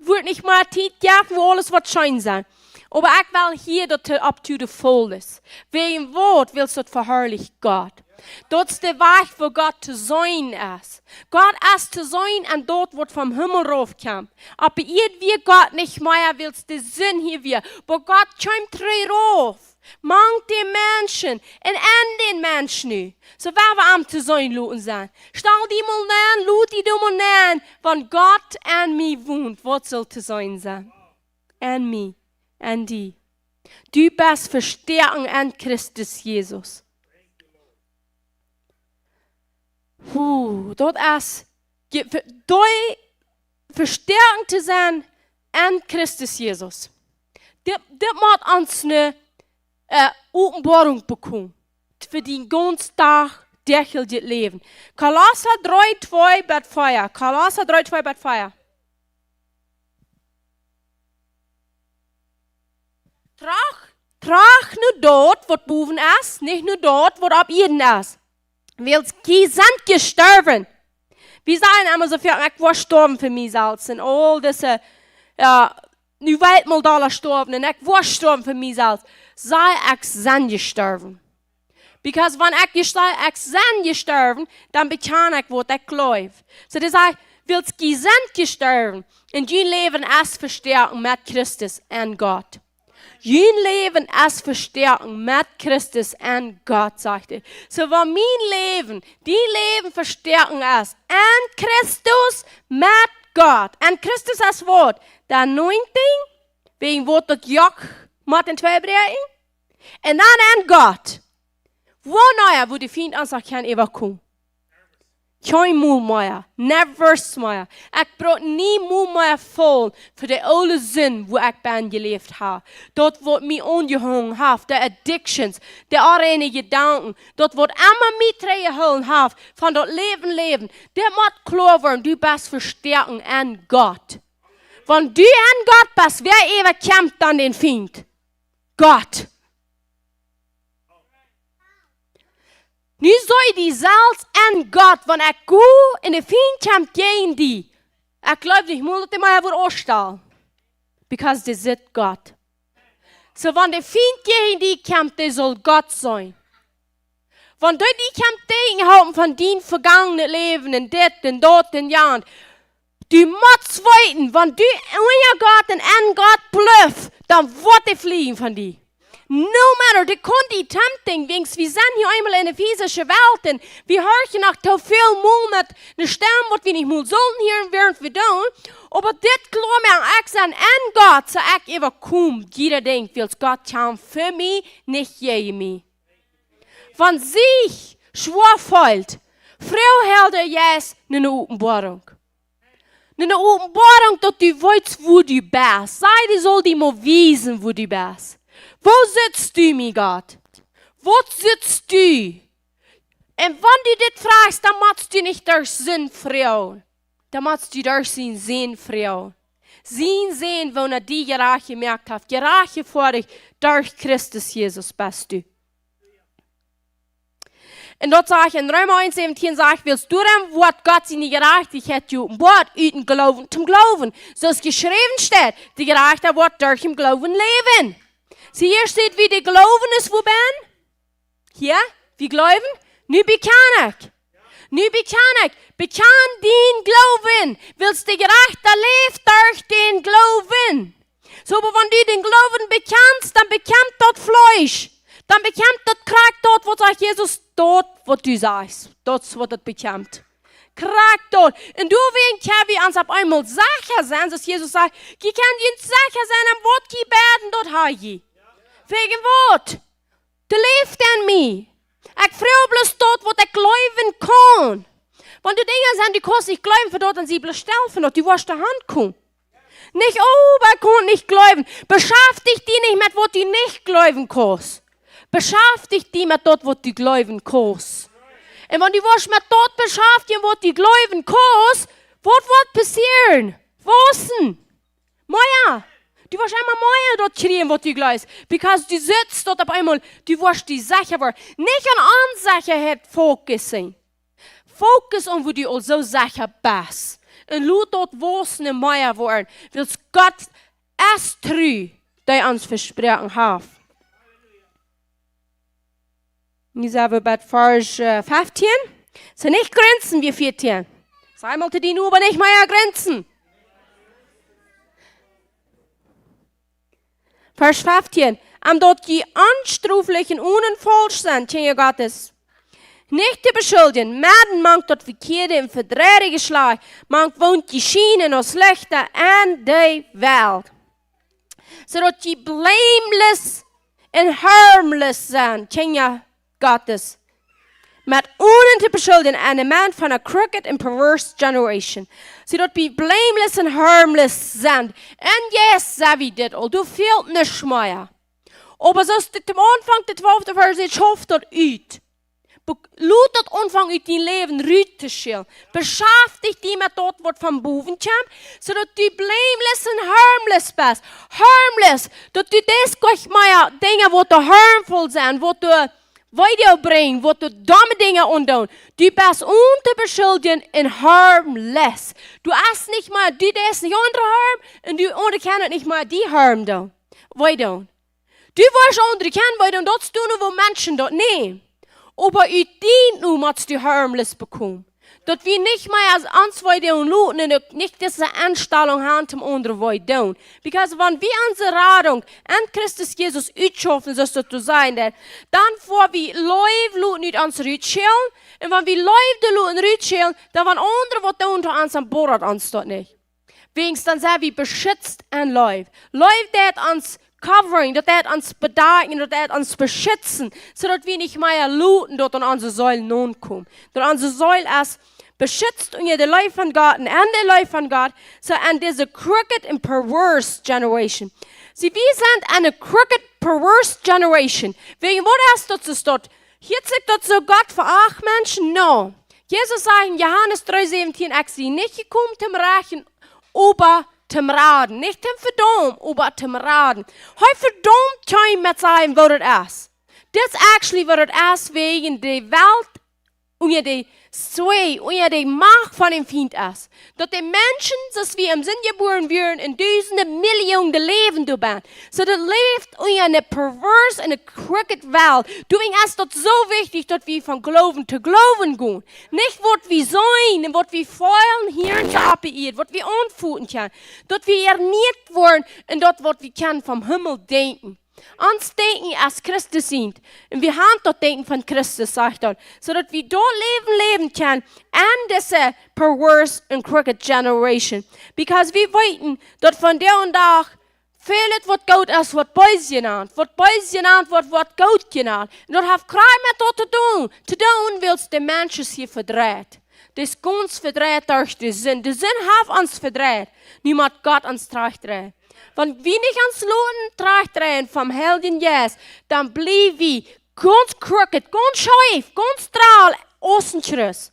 wua nich mea Tiet jeft, wua aules woat scheen sennen. Oba ekj well hia daut to, up to the fullest. Wäajen waut? Wiels daut veharlicht Gott. Daut es de Wajch, wua Gott to seenen es. Gott es to seenen aun daut, waut vom Himmel rauf kjemt. Opp de Ieed wia Gott nich mea, wiels de Sind hia wia. Oba Gott kjeem trigj rauf. Mank de Menschen un aun dän Mensch nu. Soo woa wie am to seenen loten sennen. Stal die mol aun, lot die mol aun, wan Gott aun mie wont, waut saul to seenen sennen? Aun mie, aun die. Du best vestoaken aun Christus Jesus. Huh, daut es, je, ve-, doa vestoaken to sennen aun Christus Jesus. Dit, dit mott ons eene, äh, Openboarunk bekomen. Fa dien gaunzet Dach, däajlichet Läwen. Kolossa dree, twee bat vea. Kolossa dree, twee bat vea. Tracht, tracht no daut, waut bowen es, nich no daut, waut opp Ieed es. Wiels jie sent jestorwen. Wie sajen emma soo väl, ekj woa stoawen fa mie selfst. Un aul dise, jo, nu well ekj mol doa stoawen. Un ekj woa stoawen fa mie selfst. Saj, ekj sie jestorwen. Because wan ekj jes-, ekj sie jestorwen, dan bekjan ekj waut ekj jleew. Soo, daut sajcht, wiels jie sent jestorwen. Un jun Läwen es vestoaken met Christus aun Gott. Jun Läwen es vestoaken met Christus aun Gott, sajcht hee. Soo, wan mien Läwen, dien Läwen vestoaken es aun Christus met Gott. Aun Christus es waut? De anointing, wäajen waut daut Joch mott enn twee bräakjen. Un dan aun Gott. Woo, na jo, woo de Fient ons uk kaun äwakomen. Kjeenmol mea. Never mea. Ekj bruk niemol mea feelen fa de oole Sind, wua ekj bennen jeläft hab. Daut waut mie aunjehongen haft, de addictions, de onreine Jedanken, daut waut emma mie trigjjehoolen haft von daut Läwen, Läwen. Dit mott kloa woaren, du best vestoaken aun Gott. Wan du aun Gott best, wäa äwakjemt dan dän Fient? Gott. Nu saj die selfst aun Gott, wan ekj go un de Fient kjemt jäajen die. Ekj jleew nich mol, daut dee mie woat aufstalen. Because dee sitt Gott. Soo, wan de Fient jäajen die kjemt, dee saul Gott sennen. Wan dee die kjemt jäajen die, halpen von dien vegangenet Läwen un dit un daut un jant. Du motst weeten, wan du unja Gott un aun Gott bliefst, dan woat hee flieejen von die. No matter, dee kaun die tempting, wiels wie sent hia eemol enne physische Welt un wie horchen noch too väl mol met eene Stemm, waut wie nich mol sullen hieren, wäarent wie doonen. Oba dit kloa moaken, ekj sie aun Gott, soo ekj äwakom jieda Dinkj, wiels Gott kjemt fa mie, nich jäajen mie. Wan sikj schwoa felt, froag de Jeist no eene Openboarunk. No eene Openboarunk, daut du weetst, wua du best. Saj, dee saul die mol wiesen, wua du best. Wua sitst du, mien Gott? Waut sitst du? Un wan du dit froagst, dan motst du nich derch Sind froagen. Dan motst du derch sienen Sän froagen. Sienen Sän, woo hee die jerajcht jemoakt haft, jerajcht jefoadich derch Christus Jesus best du. Un daut sajcht en Reema eent säwentieen, sajcht: Wiels doarom woat Gott siene Jerajchtichkjeit jeopenboat, ut dän Gloowen toom Gloowen. Soo aus jeschräwen steit: De Jerajchta woat derch dän Gloowen läwen. See, hia steit, woo de Gloowen es, woo bie? Hia, wie gloowen, nu bekjan ekj. Nu bekjan ekj. Bekjan dien Gloowen, wiels de Jerajchta läft derch dän Gloowen. Soo, oba wan du dän Gloowen bekjanst, dan bekjant daut Fleesch. Dan bekjant daut krakjt daut, waut sajcht Jesus, daut, waut du sajchst. Daut es, waut daut bekjant. Krakjt daut. Un doawäajen kjenn wie ons opp eemol secha sennen, soo aus Jesus sajcht: Jie kjennen junt secha sennen, aun waut jie bäden, daut ha jie. Wäajen waut? Dee läft en mie. Ekj fruach bloos daut, waut ekj gloowen kaun. Wan doa Dinja sent, du kaust nich gloowen fa daut, dan sie bloos stell fa daut, du woascht doa han komen. Nich: Oh, oba ekj kaun nich gloowen. Beschaftich die nich met waut du nich gloowen kaust. Beschaftich die met daut, waut du gloowen kaust. Un wan du woascht met daut beschaftjen, waut du gloowen kaust, waut woat passieren? Wausen. Mea. Du woascht emma mea daut kjrieen, waut du jleefst. Because du sitst doa opp eemol, du woascht die secha woaren. Nich aun Onsechaheit fokussen. Fokus aun, wua du aul soo secha best. Un lot daut wausen un mea woaren. Wiels Gott es tru, dee ons vesproaken haft. Nu sent wie bie Varsch, äh, feftieen. Soo, nich grinsen, wie vieetieen. Saj mol to dien Noba: Nich mea grinsen. Varsch feftieen. Om daut jie onstroflich un onfaulsch sent, Kjinja Gottes. Nich to beschuldjen, medden mank daut vekjieede un vedreide Jeschlajcht, mank woont jie schienen aus Lichta en de Welt. Soo daut jie blameless un harmless sent, Kjinja Gottes. Met onen to beschuldjen, en de Mensch von a crooked and perverse generation. Soo daut wie blameless un harmless sent. Un yes, saj wie dit aul, doa fält nuscht mea. Oba soo aus dit aum Aunfank, de twalfte Varsch sajcht, schauf daut ut. Be-, lot daut aunfangen ut dien Läwen rut to schielen. Beschaftich die met daut, waut von bowen kjemt, soo daut du blameless un harmless best. Harmless, daut du deist nich mea Dinja, waut doa harmful sent, waut doa Weedoag brinjen, waut doa domme Dinja aundoonen. Du best onto beschuldjen un harmless. Du best nich mea, du deist nich aundre harm, un du aundre kjennen nich mea die harm doonen. Weedoag. Du woascht aundre kjennen weedoonen, daut es dan, woo Menschen daut nämen. Oba ut dien Noba motst du harmless bekomen. Daut wie nich mea ons weedoonen loten un uk nich dise Enstalunk han toom aundre weedoonen. Because wan wie onse Radunk en Christus Jesus utschaufen, soo aus daut doa sajcht, dan woa wie Leew loten ut ons rutschälen. Un wan wie Leew doa loten rutschälen, dan wan aundre waut doonen to ons, dan bodat ons daut nich. Wäajens dan sent wie beschitzt en Leew. Leew deit ons covering, daut deit ons bedakjen, daut deit ons beschitzen, soo daut wie nich mea loten daut aun onse Seel nokomen. Daut onse Seel es beschitzt unja de Leew von Gott un en de Leew von Gott, soo en dise crooked and perverse generation. See, wie sent en a crooked, perverse generation. Wäajen waut es daut soo? Hia sajcht daut soo: Gott veracht Menschen? No. Jesus sajcht en Johanes dree säwentieen: Ekj sie nich jekomen toom rechten, oba toom raden. Nich toom vedaumen, oba toom raden. Hee vedaumt kjeenem met sajen, woo daut es. Dit es actually woo daut es, wäajen de Welt unja de Sway, unja de Macht von dän Fient es. Daut de Menschen, soo aus wie em Sind jebuaren wieren, en dusende Millionen de Läwen doabie. Soo daut läft unja eene perverse un eene crooked Welt. Doawäajen es daut soo wichtich, daut wie von Gloowen to Gloowen gonen. Nich waut wie seenen un waut wie feelen hia oppe Ieed, waut wie aunfoten kjennen. Daut wie ernieet woaren en daut, waut wie kjennen vom Himmel denkjen. Ons Denkjen es Christus sient. Un wie han daut Denkjen von Christus, sajcht daut. Soo daut wie daut Läwen läwen kjennen en dise perverse and crooked generation. Because wie weeten daut vondoag dän Dach väl waut goot es, woat bees jenant. Waut bees jenant woat, woat goot jenant. Un daut haft krakjt met daut to doonen. To doonen, wiels de Mensch es hia vedreit. Dee es gaunz vedreit derch de Sind. De Sind haft ons vedreit. Nu mott Gott ons trigjdreien. Wan wie nich ons loten trigjdreien vom Heiljen Jeist, dan bliew wie gaunz crooked, gaunz scheef, gaunz drol, aus een Christ.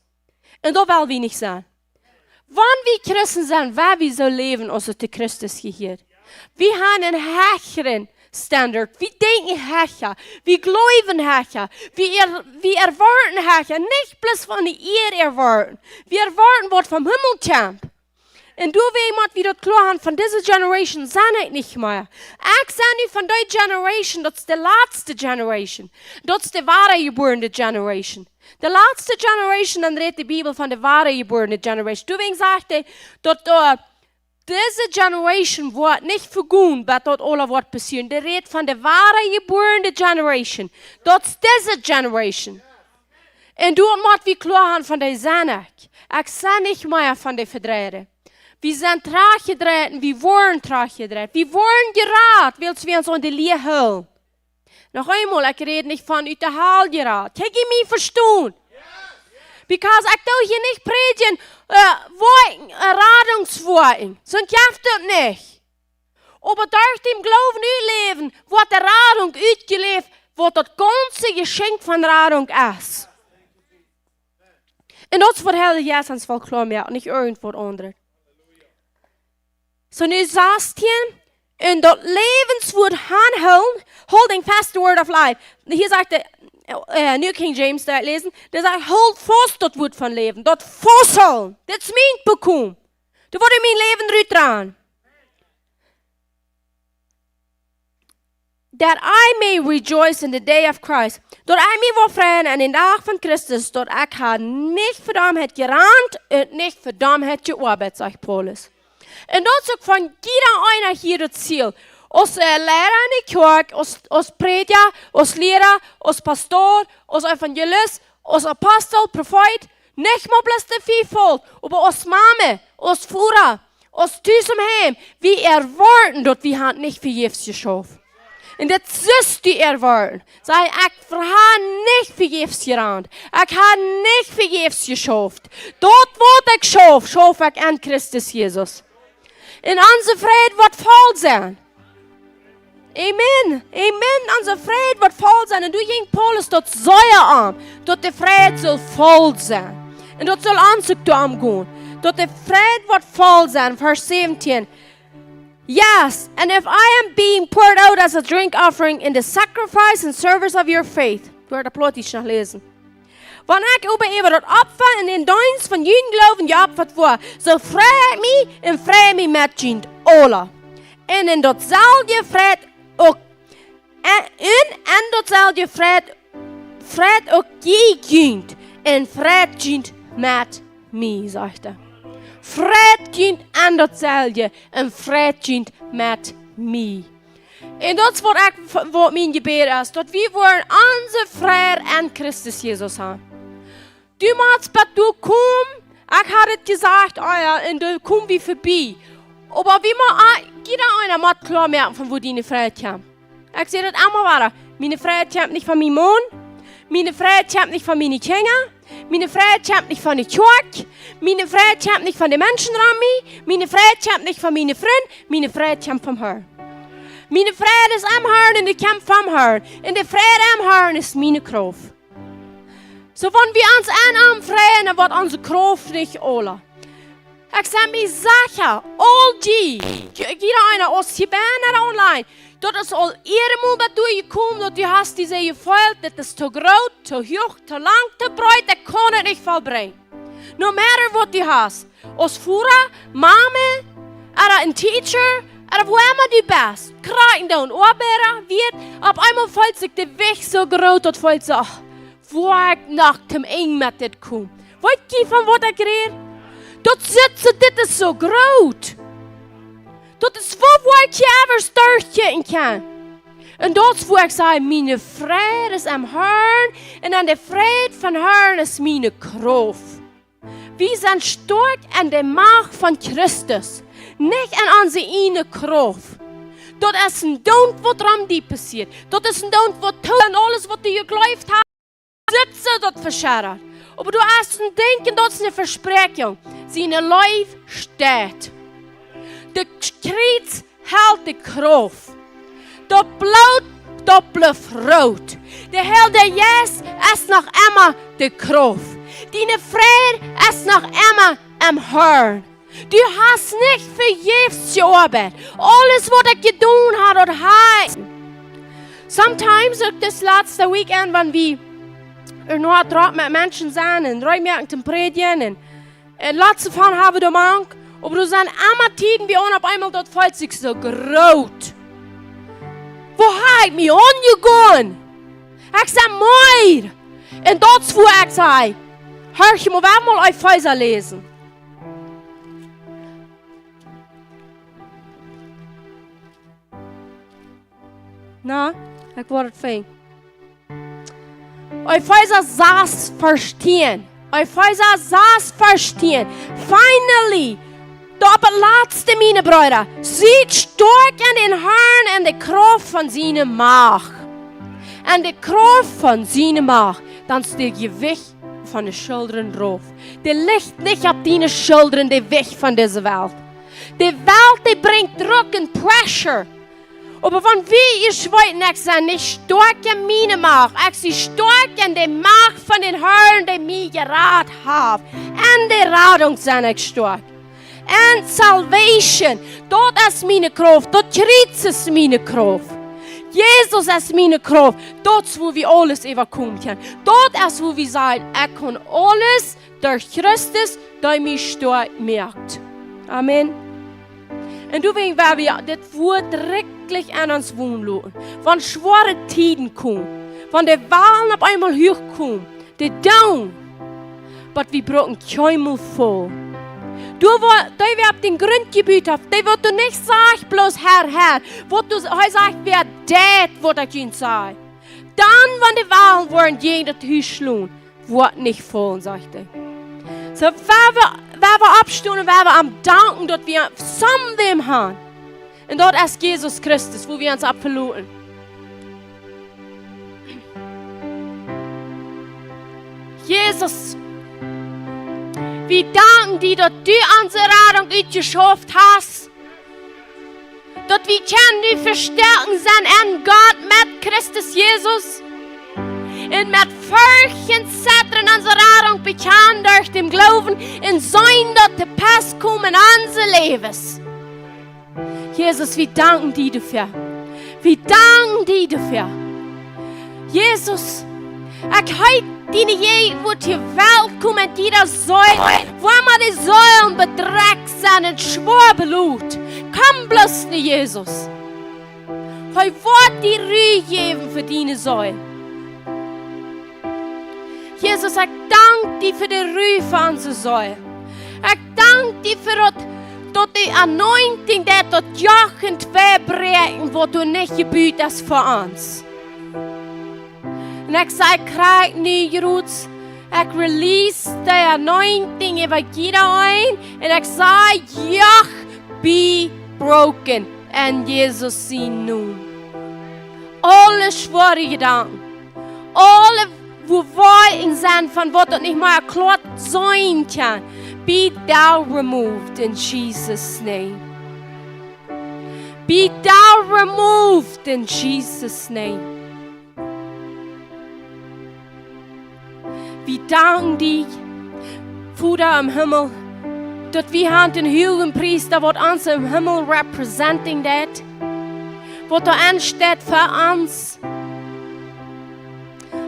Un daut well wie nich sennen. Wan wie Christen sent, woa wie soo läwen, aus et to Christus jehieet. Wie han een hechret Standard. Wie denkjen hecha, wie jleewen hecha, wie er-, wie erwoaten hecha, nich bloos von de Ieed erwoaten. Wie erwoaten waut vom Himmel kjemt. Un doawäajen mott wie daut kloa haben, von dise Generation sie ekj nich mea. Ekj sie nu von dee Generation, daut es de latste Generation. Daut es de wadajebuarne Generation. De latste Generation, dan rät de Bibel von de wadajebuarne Generation. Doawäajen sajcht hee, daut, äh, dise Generation woat nich vegonen, bat daut aula woat passieren. Dee rät von de wadajebuarne Generation. Daut es dise Generation. Un doa mott wie kloa haben von dee sie ekj. Ekj sie nich mea von dee Vedreida. Wie sent trajchtjedreit un wie woaren trajchtjedreit. Wie woaren jerat, wiels wie ons aun de Lia hoolen. Noch eemol, ekj räd nich von ut de Hal jerat. Kjikj, mie vestonen. Because ekj doo hia nich prädjen, äh, Woakjen, äh, Radungswoakjen. Soont jeft daut nich. Oba derch dän Gloowen utläwen, woat de Radunk utjeläft, waut daut gaunze Jeschenkj von Radunk es. Un daut es waut Heilje Jeist ons well kloa moaken, nich irjent waut aundret. Soo, nu sastieen, un daut Läwenswuat aunhoolen, holding fast the word of life. Hia sajcht de, äh, New King James, doa läsen, dee sajcht: "Hoolt faust daut Wuat von Läwen, daut fausthoolen. Dit es mien Bekomen. Doa woa ekj mien Läwen rutdroagen. That I may rejoice in the day of Christ." Daut ekj mie woa freien aun dän Dach von Christus, daut ekj ha nich fa Dommheit jerant un nich fa Dommheit jeoabeit, sajcht Paulus. Un daut es uk von jieda eena hia daut Ziel. Aus, äh, Liera enne Kjoakj, aus, aus Prädja, aus Liera, aus Pastor, aus Evangelist, aus Apostel, Profeet, nich mol bloos de Fiefalt, oba aus Mame, aus Voda, aus tus em Heim, wie erwoaten daut, wie haben nich vejäfs jeschauft. Un daut sust du erwoaten. Saj: "Ekj ha nich vejäfs jerant. Ekj ha nich vejäfs jeschauft. Daut waut ekj schauf, schauf ekj aun Christus Jesus." Un onse Freid woat voll sennen. Amen. Amen. Onse Freid woat voll sennen. Un doa jinkj Paulus daut sea om, daut de Freid saul voll sennen. Un daut saul ons uk doarom gonen, daut de Freid woat voll sennen. Vers säwentieen. "Yes, and if I am being poured out as a drink offering in the sacrifice and service of your faith." Ekj woa daut Plautdietsch noch läsen. "Wan ekj oba äwa daut Opfa en dän Deenst von jun Gloowen jeopfat woa, soo frei ekj mie un frei mie met junt aula. Un en daut selwje freit uk, un, un en daut selwje freit, freit uk jie junt, un freit junt met mie," sajcht hee. "Freit junt en daut selwje, un freit junt met mie." Un daut es waut ekj, waut mien Jebäd es, daut wie woaren onse Freid en Christus Jesus haben. Du motst bat doa komen, ekj ha daut jesajcht, ah jo, un doa komen wie verbie. Oba wie mo-, ah, jieda eena mott kloa moaken von wua diene Freid kjemt. Ekj saj daut emma wada. Miene Freid kjemt nich von mienen Maun. Miene Freid kjemt nich von miene Kjinja. Miene Freid kjemt nich von de Kjoakj. Miene Freid kjemt nich von de Menschen rom mie. Miene Freid kjemt nich von miene Frind. Miene Freid kjemt vom Harn. Miene Freid es em Harn un dee kjemt vom Harn. Un de Freid em Harn es miene Krauft. Soo, wan wie ons aun am freien, dan woat onse Krauft nich aula. Ekj sie mie secha, aul dee, jieda eena, aus hia bennen ooda online, daut es aul eemol bat doa jekomen, daut du hast die jefeelt, dit es too groot, too huach, too lang, too breet, ekj kaun daut nich vollbrinjen. No matter waut du hast, aus Voda, Mame, ooda een Teacher, ooda wua emma du best, Krakjt doonen, Oabeida, woo, opp eemol feelt sikj de Wajch soo groot, daut feelt soo, ah, wua ekj noch toom Enj met dit kom. Weet jie von waut ekj räd? Daut sitt soo, dit es soo groot. Daut es woo, wua ekj hia ever stoakj kjikjen kaun. Un daut es wua ekj saj, miene Freid es em Harn, un aun de Freid vom Harn es miene Krauft. Wie sent stoakj en de Macht von Christus, nich en onse ieejne Krauft. Daut es een Doont waut rom die passieet. Daut es een Doont waut too en aules waut du jejleeft hast, sitt soo daut vescheddat. Oba du hast een Denkjen, daut es eene Vespräakjunk. Siene Leew steit. De Kjriez helt de Krauft. Daut Bloot, daut blift root. De Heilje Jeist es noch emma de Krauft. Diene Freid es noch emma em Harn. Du hast nich vejäfs jeoabeit. Aules waut ekj jedonen ha, daut ha ekj Sometimes, uk dit latste Weekend, wan wie noch drock met Menschen sent un reed moaken to prädjen un, un lots von haben de Mank, oba doa sent emma Tieden bie ons opp eemol daut feelt sikj soo groot. Woo hab ekj mie aunjegonen? Ekj sie meed. Un daut es wua ekj saj, hia, ekj mott wada mol Efeesa läsen. Na, ekj woa et finjen. Efeesa sas Varsch tieen. Efeesa sas Varsch tieen. Finally, doa opp daut latste, miene Breeda, siet stoakj en dän Harn en de Krauft von siene Macht. En de Krauft von siene Macht, dan es daut Jewicht von de Schuldren rauf. Daut licht nich opp diene Schuldren, daut Jewicht von dise Welt. De Welt, dee brinjt Druck un Pressure. Oba wan wie weeten, ekj sie nich stoakj en miene Macht, ekj sie stoakj en de Macht von dän Harn, dee mie jerat haft. En de Radunk sie ekj stoakj. En salvation, daut es miene Krauft, daut Kjriez es miene Krauft. Jesus es miene Krauft, daut es wua wie aules äwakomen kjennen. Daut es wua wie sajen, ekj kaun aules derch Christus, dee mie stoakj moakt. Amen. Un doawäajen woa wie dit Wuat werkjlich aun ons wonen loten. Wan schwoare Tieden komen, wan de Wellen opp eemol huach komen, dee doonen, oba wie brucken kjeenmol faulen. Doa wua, dee wäa opp dän Grunt jebut haft, dee woat doa nich sajen bloos: Herr, Herr, woat doa, hee sajcht: Wäa deit, waut ekj junt saj. Dan, wan de Wellen woaren jäajen daut Hus schlonen, woat nich faulen, sajcht hee. Soo, woa wie, woa wie oppstonen, woa wie am danken, daut wie someone haben. Un daut es Jesus Christus, wua wie ons opp veloten. Jesus, wie danken die, daut du onse Radunk utjeschauft hast. Daut wie kjennen nu vestoaken sennen en Gott met Christus Jesus. Un met Forcht un Zettren onse Radunk bekjanen derch dän Gloowen un seenen daut to pass komen en onse Läwes. Jesus, wie danken die doafäa. Wie danken die doafäa. Jesus, ekj heet diene Jäajenwoat hia welkom en jieda Seel, wua emma de Seelen bedrekjt sent un schwoa belodt. Komm bloos no Jesus. Hee woat die Ru jäwen fa diene Seel. Jesus, ekj dank die fa de Ru fa onse Seel. Ekj dank die fa daut, daut de Anointing, daut daut Joch en twee bräakjen, waut du nich jebut hast fa ons. Un ekj saj: Krakjt nu, Jeruts, ekj release de Anointing äwa jieda een. Un ekj saj: Joch, be broken. En Jesus sienen Nomen. Aule schwoare Jedanken, aule, wua wie en sent von waut daut nich mea kloa seenen kaun, be thou removed in Jesus' name. Be thou removed in Jesus' name. Wie danken die, Voda em Himmel, daut wie haben eenen Huagepriesta, waut ons em Himmel representing deit, waut doa aunsteit fa ons,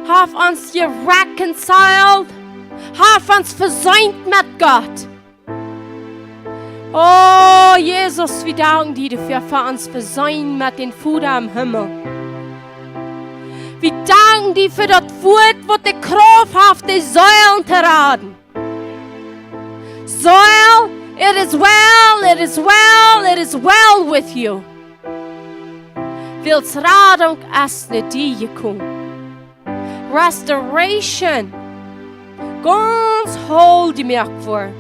haft ons jereconciled, haft ons veseent met Gott. O Jesus, wie danken die doafäa, fa ons Veseenen met dän Voda em Himmel. Wie danken die fa daut Wuat, waut de Krauft haft, de Seelen to raden. Seel, it is well, it is well, it is well with you. Wiels Radunk es no die jekomen. Restoration. Gaunz whole jemoakt woaren.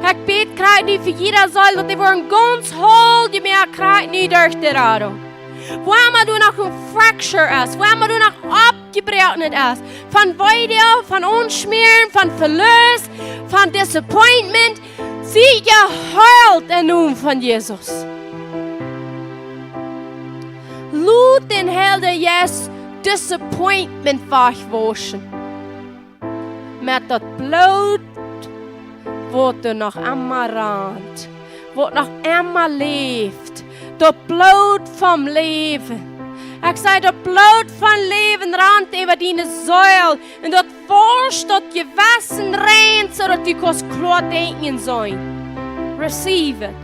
Ekj bäd krakjt nu fa jieda Seel, daut dee woaren gaunz whole jemoakt krakjt nu derch de Radunk. Wua emma doa noch een fracture es, wua emma doa noch aufjebroaken es, von Weedoag, von Aunschmäaren, von Velost, von disappointment, sie jeheelt em Nomen von Jesus. Lot dän Heiljen Jeist disappointment wajchwauschen met daut Bloot, waut doa noch emma rant, waut noch emma läft, daut Bloot vom Läwen. Ekj saj, daut Bloot von Läwen rant äwa diene Seel un daut woascht daut Jewessen rein, soo daut du kaust kloa denkjen sennen. Receive it.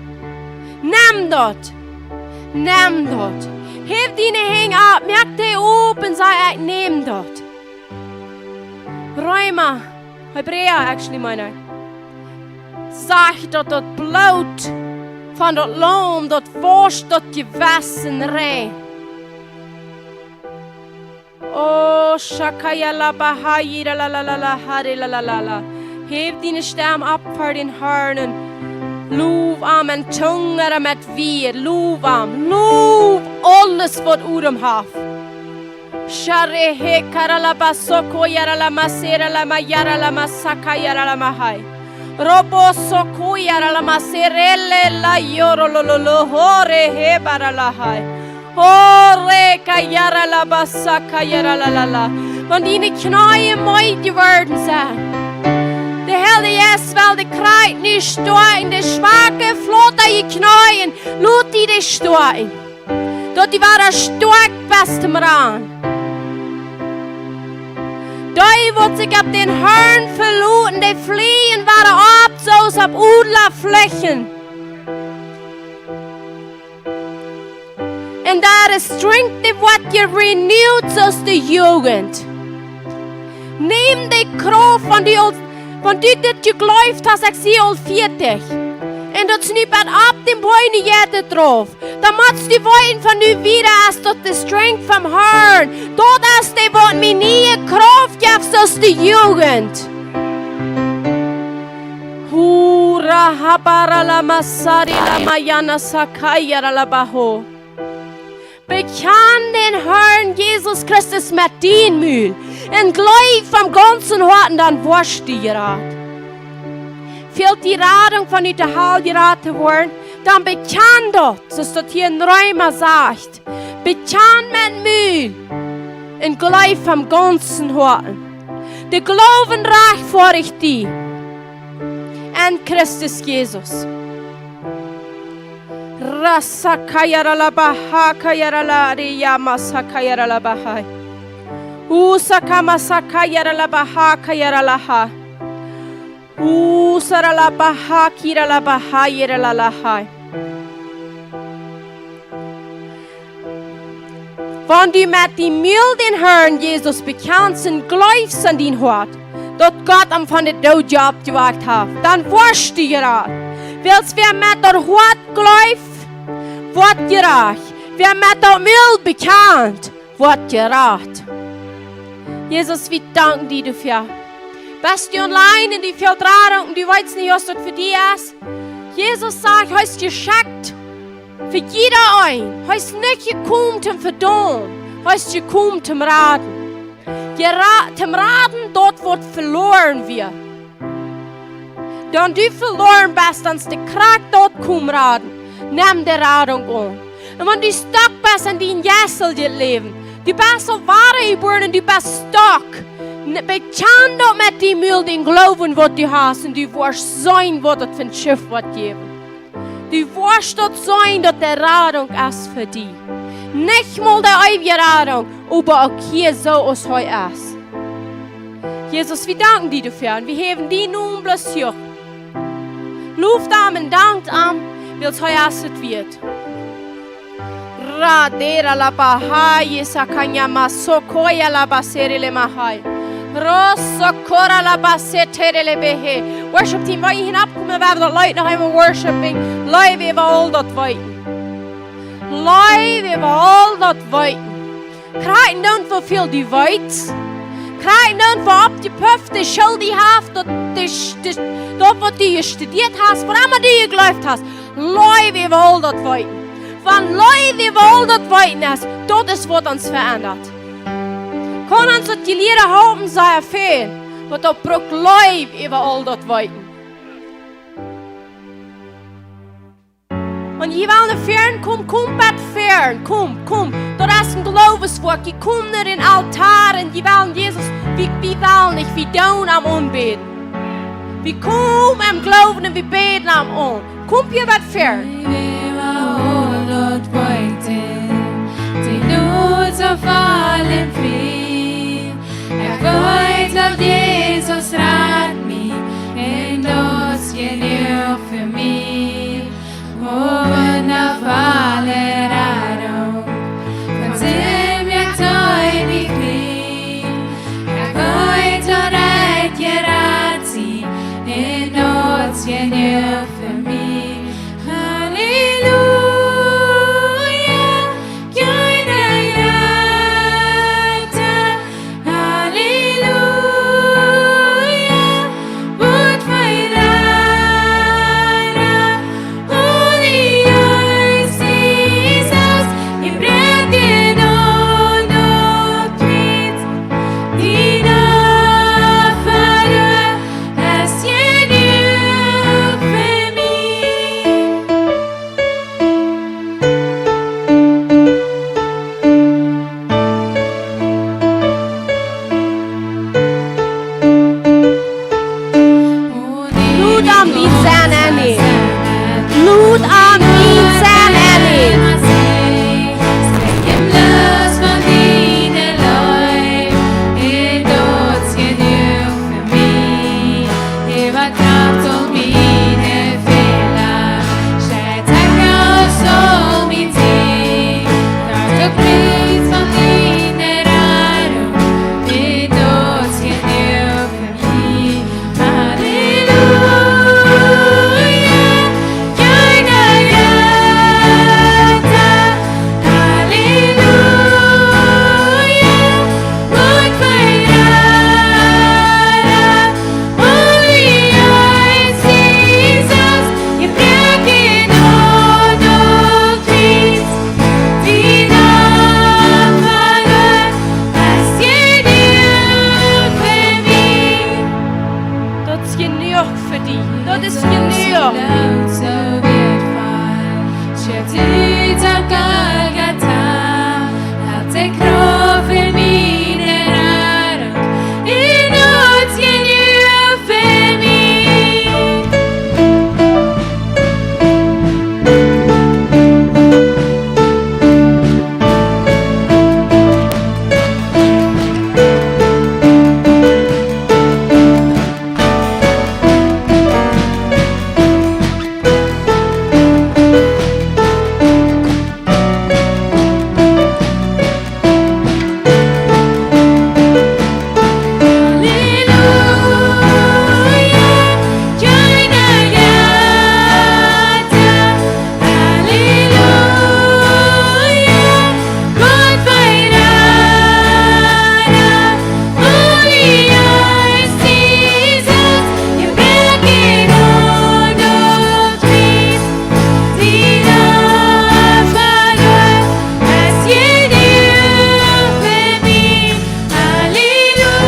Nem daut. Nem daut. Häw diene Henj opp, moak dee op un saj: Ekj näm daut. Reema, Hebräa, actually, meen ekj, sajcht, daut daut Bloot von daut Laum, daut woascht daut Jewessen rein. Oh, shakaya la bahai, la la la la la, hari la la la la. Häw diene Stemm opp fa dän Harn un low am en Tungen ooda met Wieed. Low am. Low aules waut Odem haft. Share he kara la basoko yara la masera la mayara la masaka yara la mahai. Robo soko yara la maserele la yoro lo lo lo hore he bara la hai. Hore kayara la basaka yara la la la. Wan diene Kjneeen meed jeworden sent, de Herr Jesus well de Kranke stoakjen, de Schwake, flotje Kjneeen, lot dee stoakjen. Daut dee wada stoakj best em Ran. Dee waut sikj opp dän Harn veloten, dee flieejen wada opp, soo aus opp Odlafliejen. Un dee Strength, dee woat je renewed soo aus de Jugend. Nem de Krauft von dee aul, von dee du jejleeft hast, ekj sie aul vieetich. Un daut es nu bat opp dän Been jeit daut drauf. Dan motst du weeten von nu wieda, es daut de Strength vom Harn. Daut es dee waut mie niee Krauft jeft, soo aus de Jugend. Hura habara la masari la mayana sakaya la baho. Bekjan dän Harn Jesus Christus met dien Mul un jleew vom gaunzen Hoaten, dan woascht du jerat. Fält die Radunk von ut de Hal jerat to woaren, dan bekjan daut, soo aus daut hia en Reema sajcht. Bekjan met Mul un jleew vom gaunzen Hoaten. De Gloowen rajchtfoadicht die en Christus Jesus. Rasa kayara la baha kayara la riya masa kayara la bahai. Usa kama sa kayara la baha kayara la ha. Usara la baha kira la baha yira la la hai. Wan du met dien Mul dän Harn Jesus bekjanst un jleefst en dien Hoat, daut Gott am von de Doot oppjewakt haft, dan woascht du jerat. Wiels wäa met daut Hoat jleeft, woat jerat. Wäa met daut Mul bekjant, woat jerat. Jesus, wie danken die doafäa. Best du online un du fält Radunk un du weetst nich, aus daut fa die es? Jesus sajcht, hee es jeschekjt fa jieda een. Hee es nich jekomen toom vedaumen. Hee es jekomen toom raden. Jera-, toom raden daut waut veloaren wia. Wan du veloaren best, dan es de Kjrieech doa, komm raden. Nem de Radunk aun. Un wan du stuck best en dien jeistlichet Läwen, du best aul wada jebuaren un du best stuck, n-, bekjan daut met dien Mul, dän Gloowen waut du hast, un du woascht seenen, waut daut fa een Schiff woat jäwen. Du woascht daut seenen, daut de Radunk es fa die. Nich mol de eewje Radunk, oba uk hia soo aus hee es. Jesus, wie danken die doafäa un wie häwen dien Nomen bloos huach. Loft am un dankt am, wiels hee es et wieet. Radera la bahai, sakanya masokoya la basere le mahai. Rosokora la basetere le behe. Worship team, wan jie hia oppkomen, wie haben daut Leet noch eemol worshiping. Leew äwa aul daut Weeten. Leew äwa aul daut Weeten. Krakjt endoont woo väl du weetst. Krakjt endoont woo oppjepufft de School die haft, daut de Sch-, de, daut waut du jestudieet hast, waut emma du jejleeft hast. Leew äwa aul daut Weeten. Wan Leew äwa aul daut Weeten es, daut es waut ons veendat. Kaun ons daut jelieede halpen, sea väl, oba daut brukt Leew äwa aul daut Weeten. Un jie wellen no väaren komen, komt bat väaren, komt, komt. Daut es een Glooweswuat. Jie komen no dän Altoa un jie wellen Jesus, wie, wie wellen nich, wie doonen am aunbäden. Wie komen em Gloowen un wie bäden am aun. Komt hia bat väaren. Leew äwa aul daut Weeten, de Noot Soo voll un frie. Ekj weet, daut Jesus rat mie, un daut es jenuach fa mie. O wundafolle Radunk, von Sind moakt hee mie frie. Ekj weet, daut ekj jerat sie, un daut es jenuach fa mie. Halleluja, jeena jrata. Halleluja, waut fa een Rada. Holy Geist, Jesus, jie brinjen aun daut Kjriez. Dien Opfa es jenuach fa mie. Lot am dien Senn ennemen. Lot am dien Senn ennemen. Mie, äwa Kraft un miene Fäla, steit hee aus aul mien Sieg. Daut Kjriez von diene Radunk, dee daut jenuach fa mie. Halleluja, jeena jrata. Halleluja, waut fa een Rada. Holy Geist, Jesus, jie brinjen aun daut Kjriez. Dien Opfa es jenuach fa mie. Daut es jenuach fa die. Daut es jenuach. Soo wertvoll, stieet hee aun Golgata, haft hee Krauft fa miene Radunk, un daut es jenuach fa mie. Halleluja, jeena jrata. Halleluja, waut fa een Rada. Holy Geist, Jesus, jie brinjen aun daut Kjriez. Dien Opfa es jenuach fa mie. Halleluja,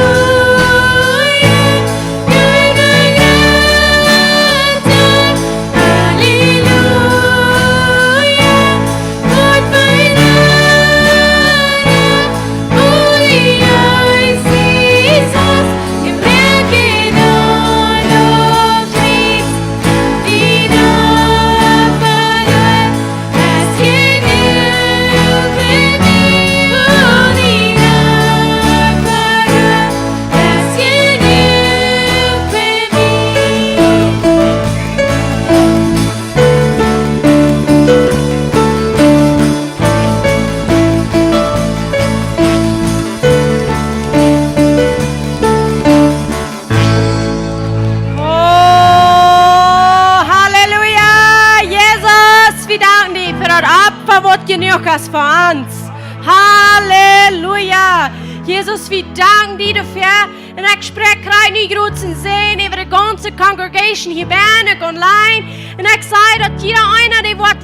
jeena jrata. Halleluja, waut fa een Rada. Holy Geist, Jesus, jie brinjen aun daut Kjriez. Dien Opfa es jenuach fa mie. Dien Opfa es jenuach fa mie. Oh, Halleluja. Jesus, wie danken die fa daut Opfa, waut jenuach es fa ons. Halleluja. Jesus, wie danken die doafäa. Un ekj spräakj nu grootsen Säajen äwa de gaunze Congregation hia bennen, uk online. Un ekj saj, daut jieda eena, dee woat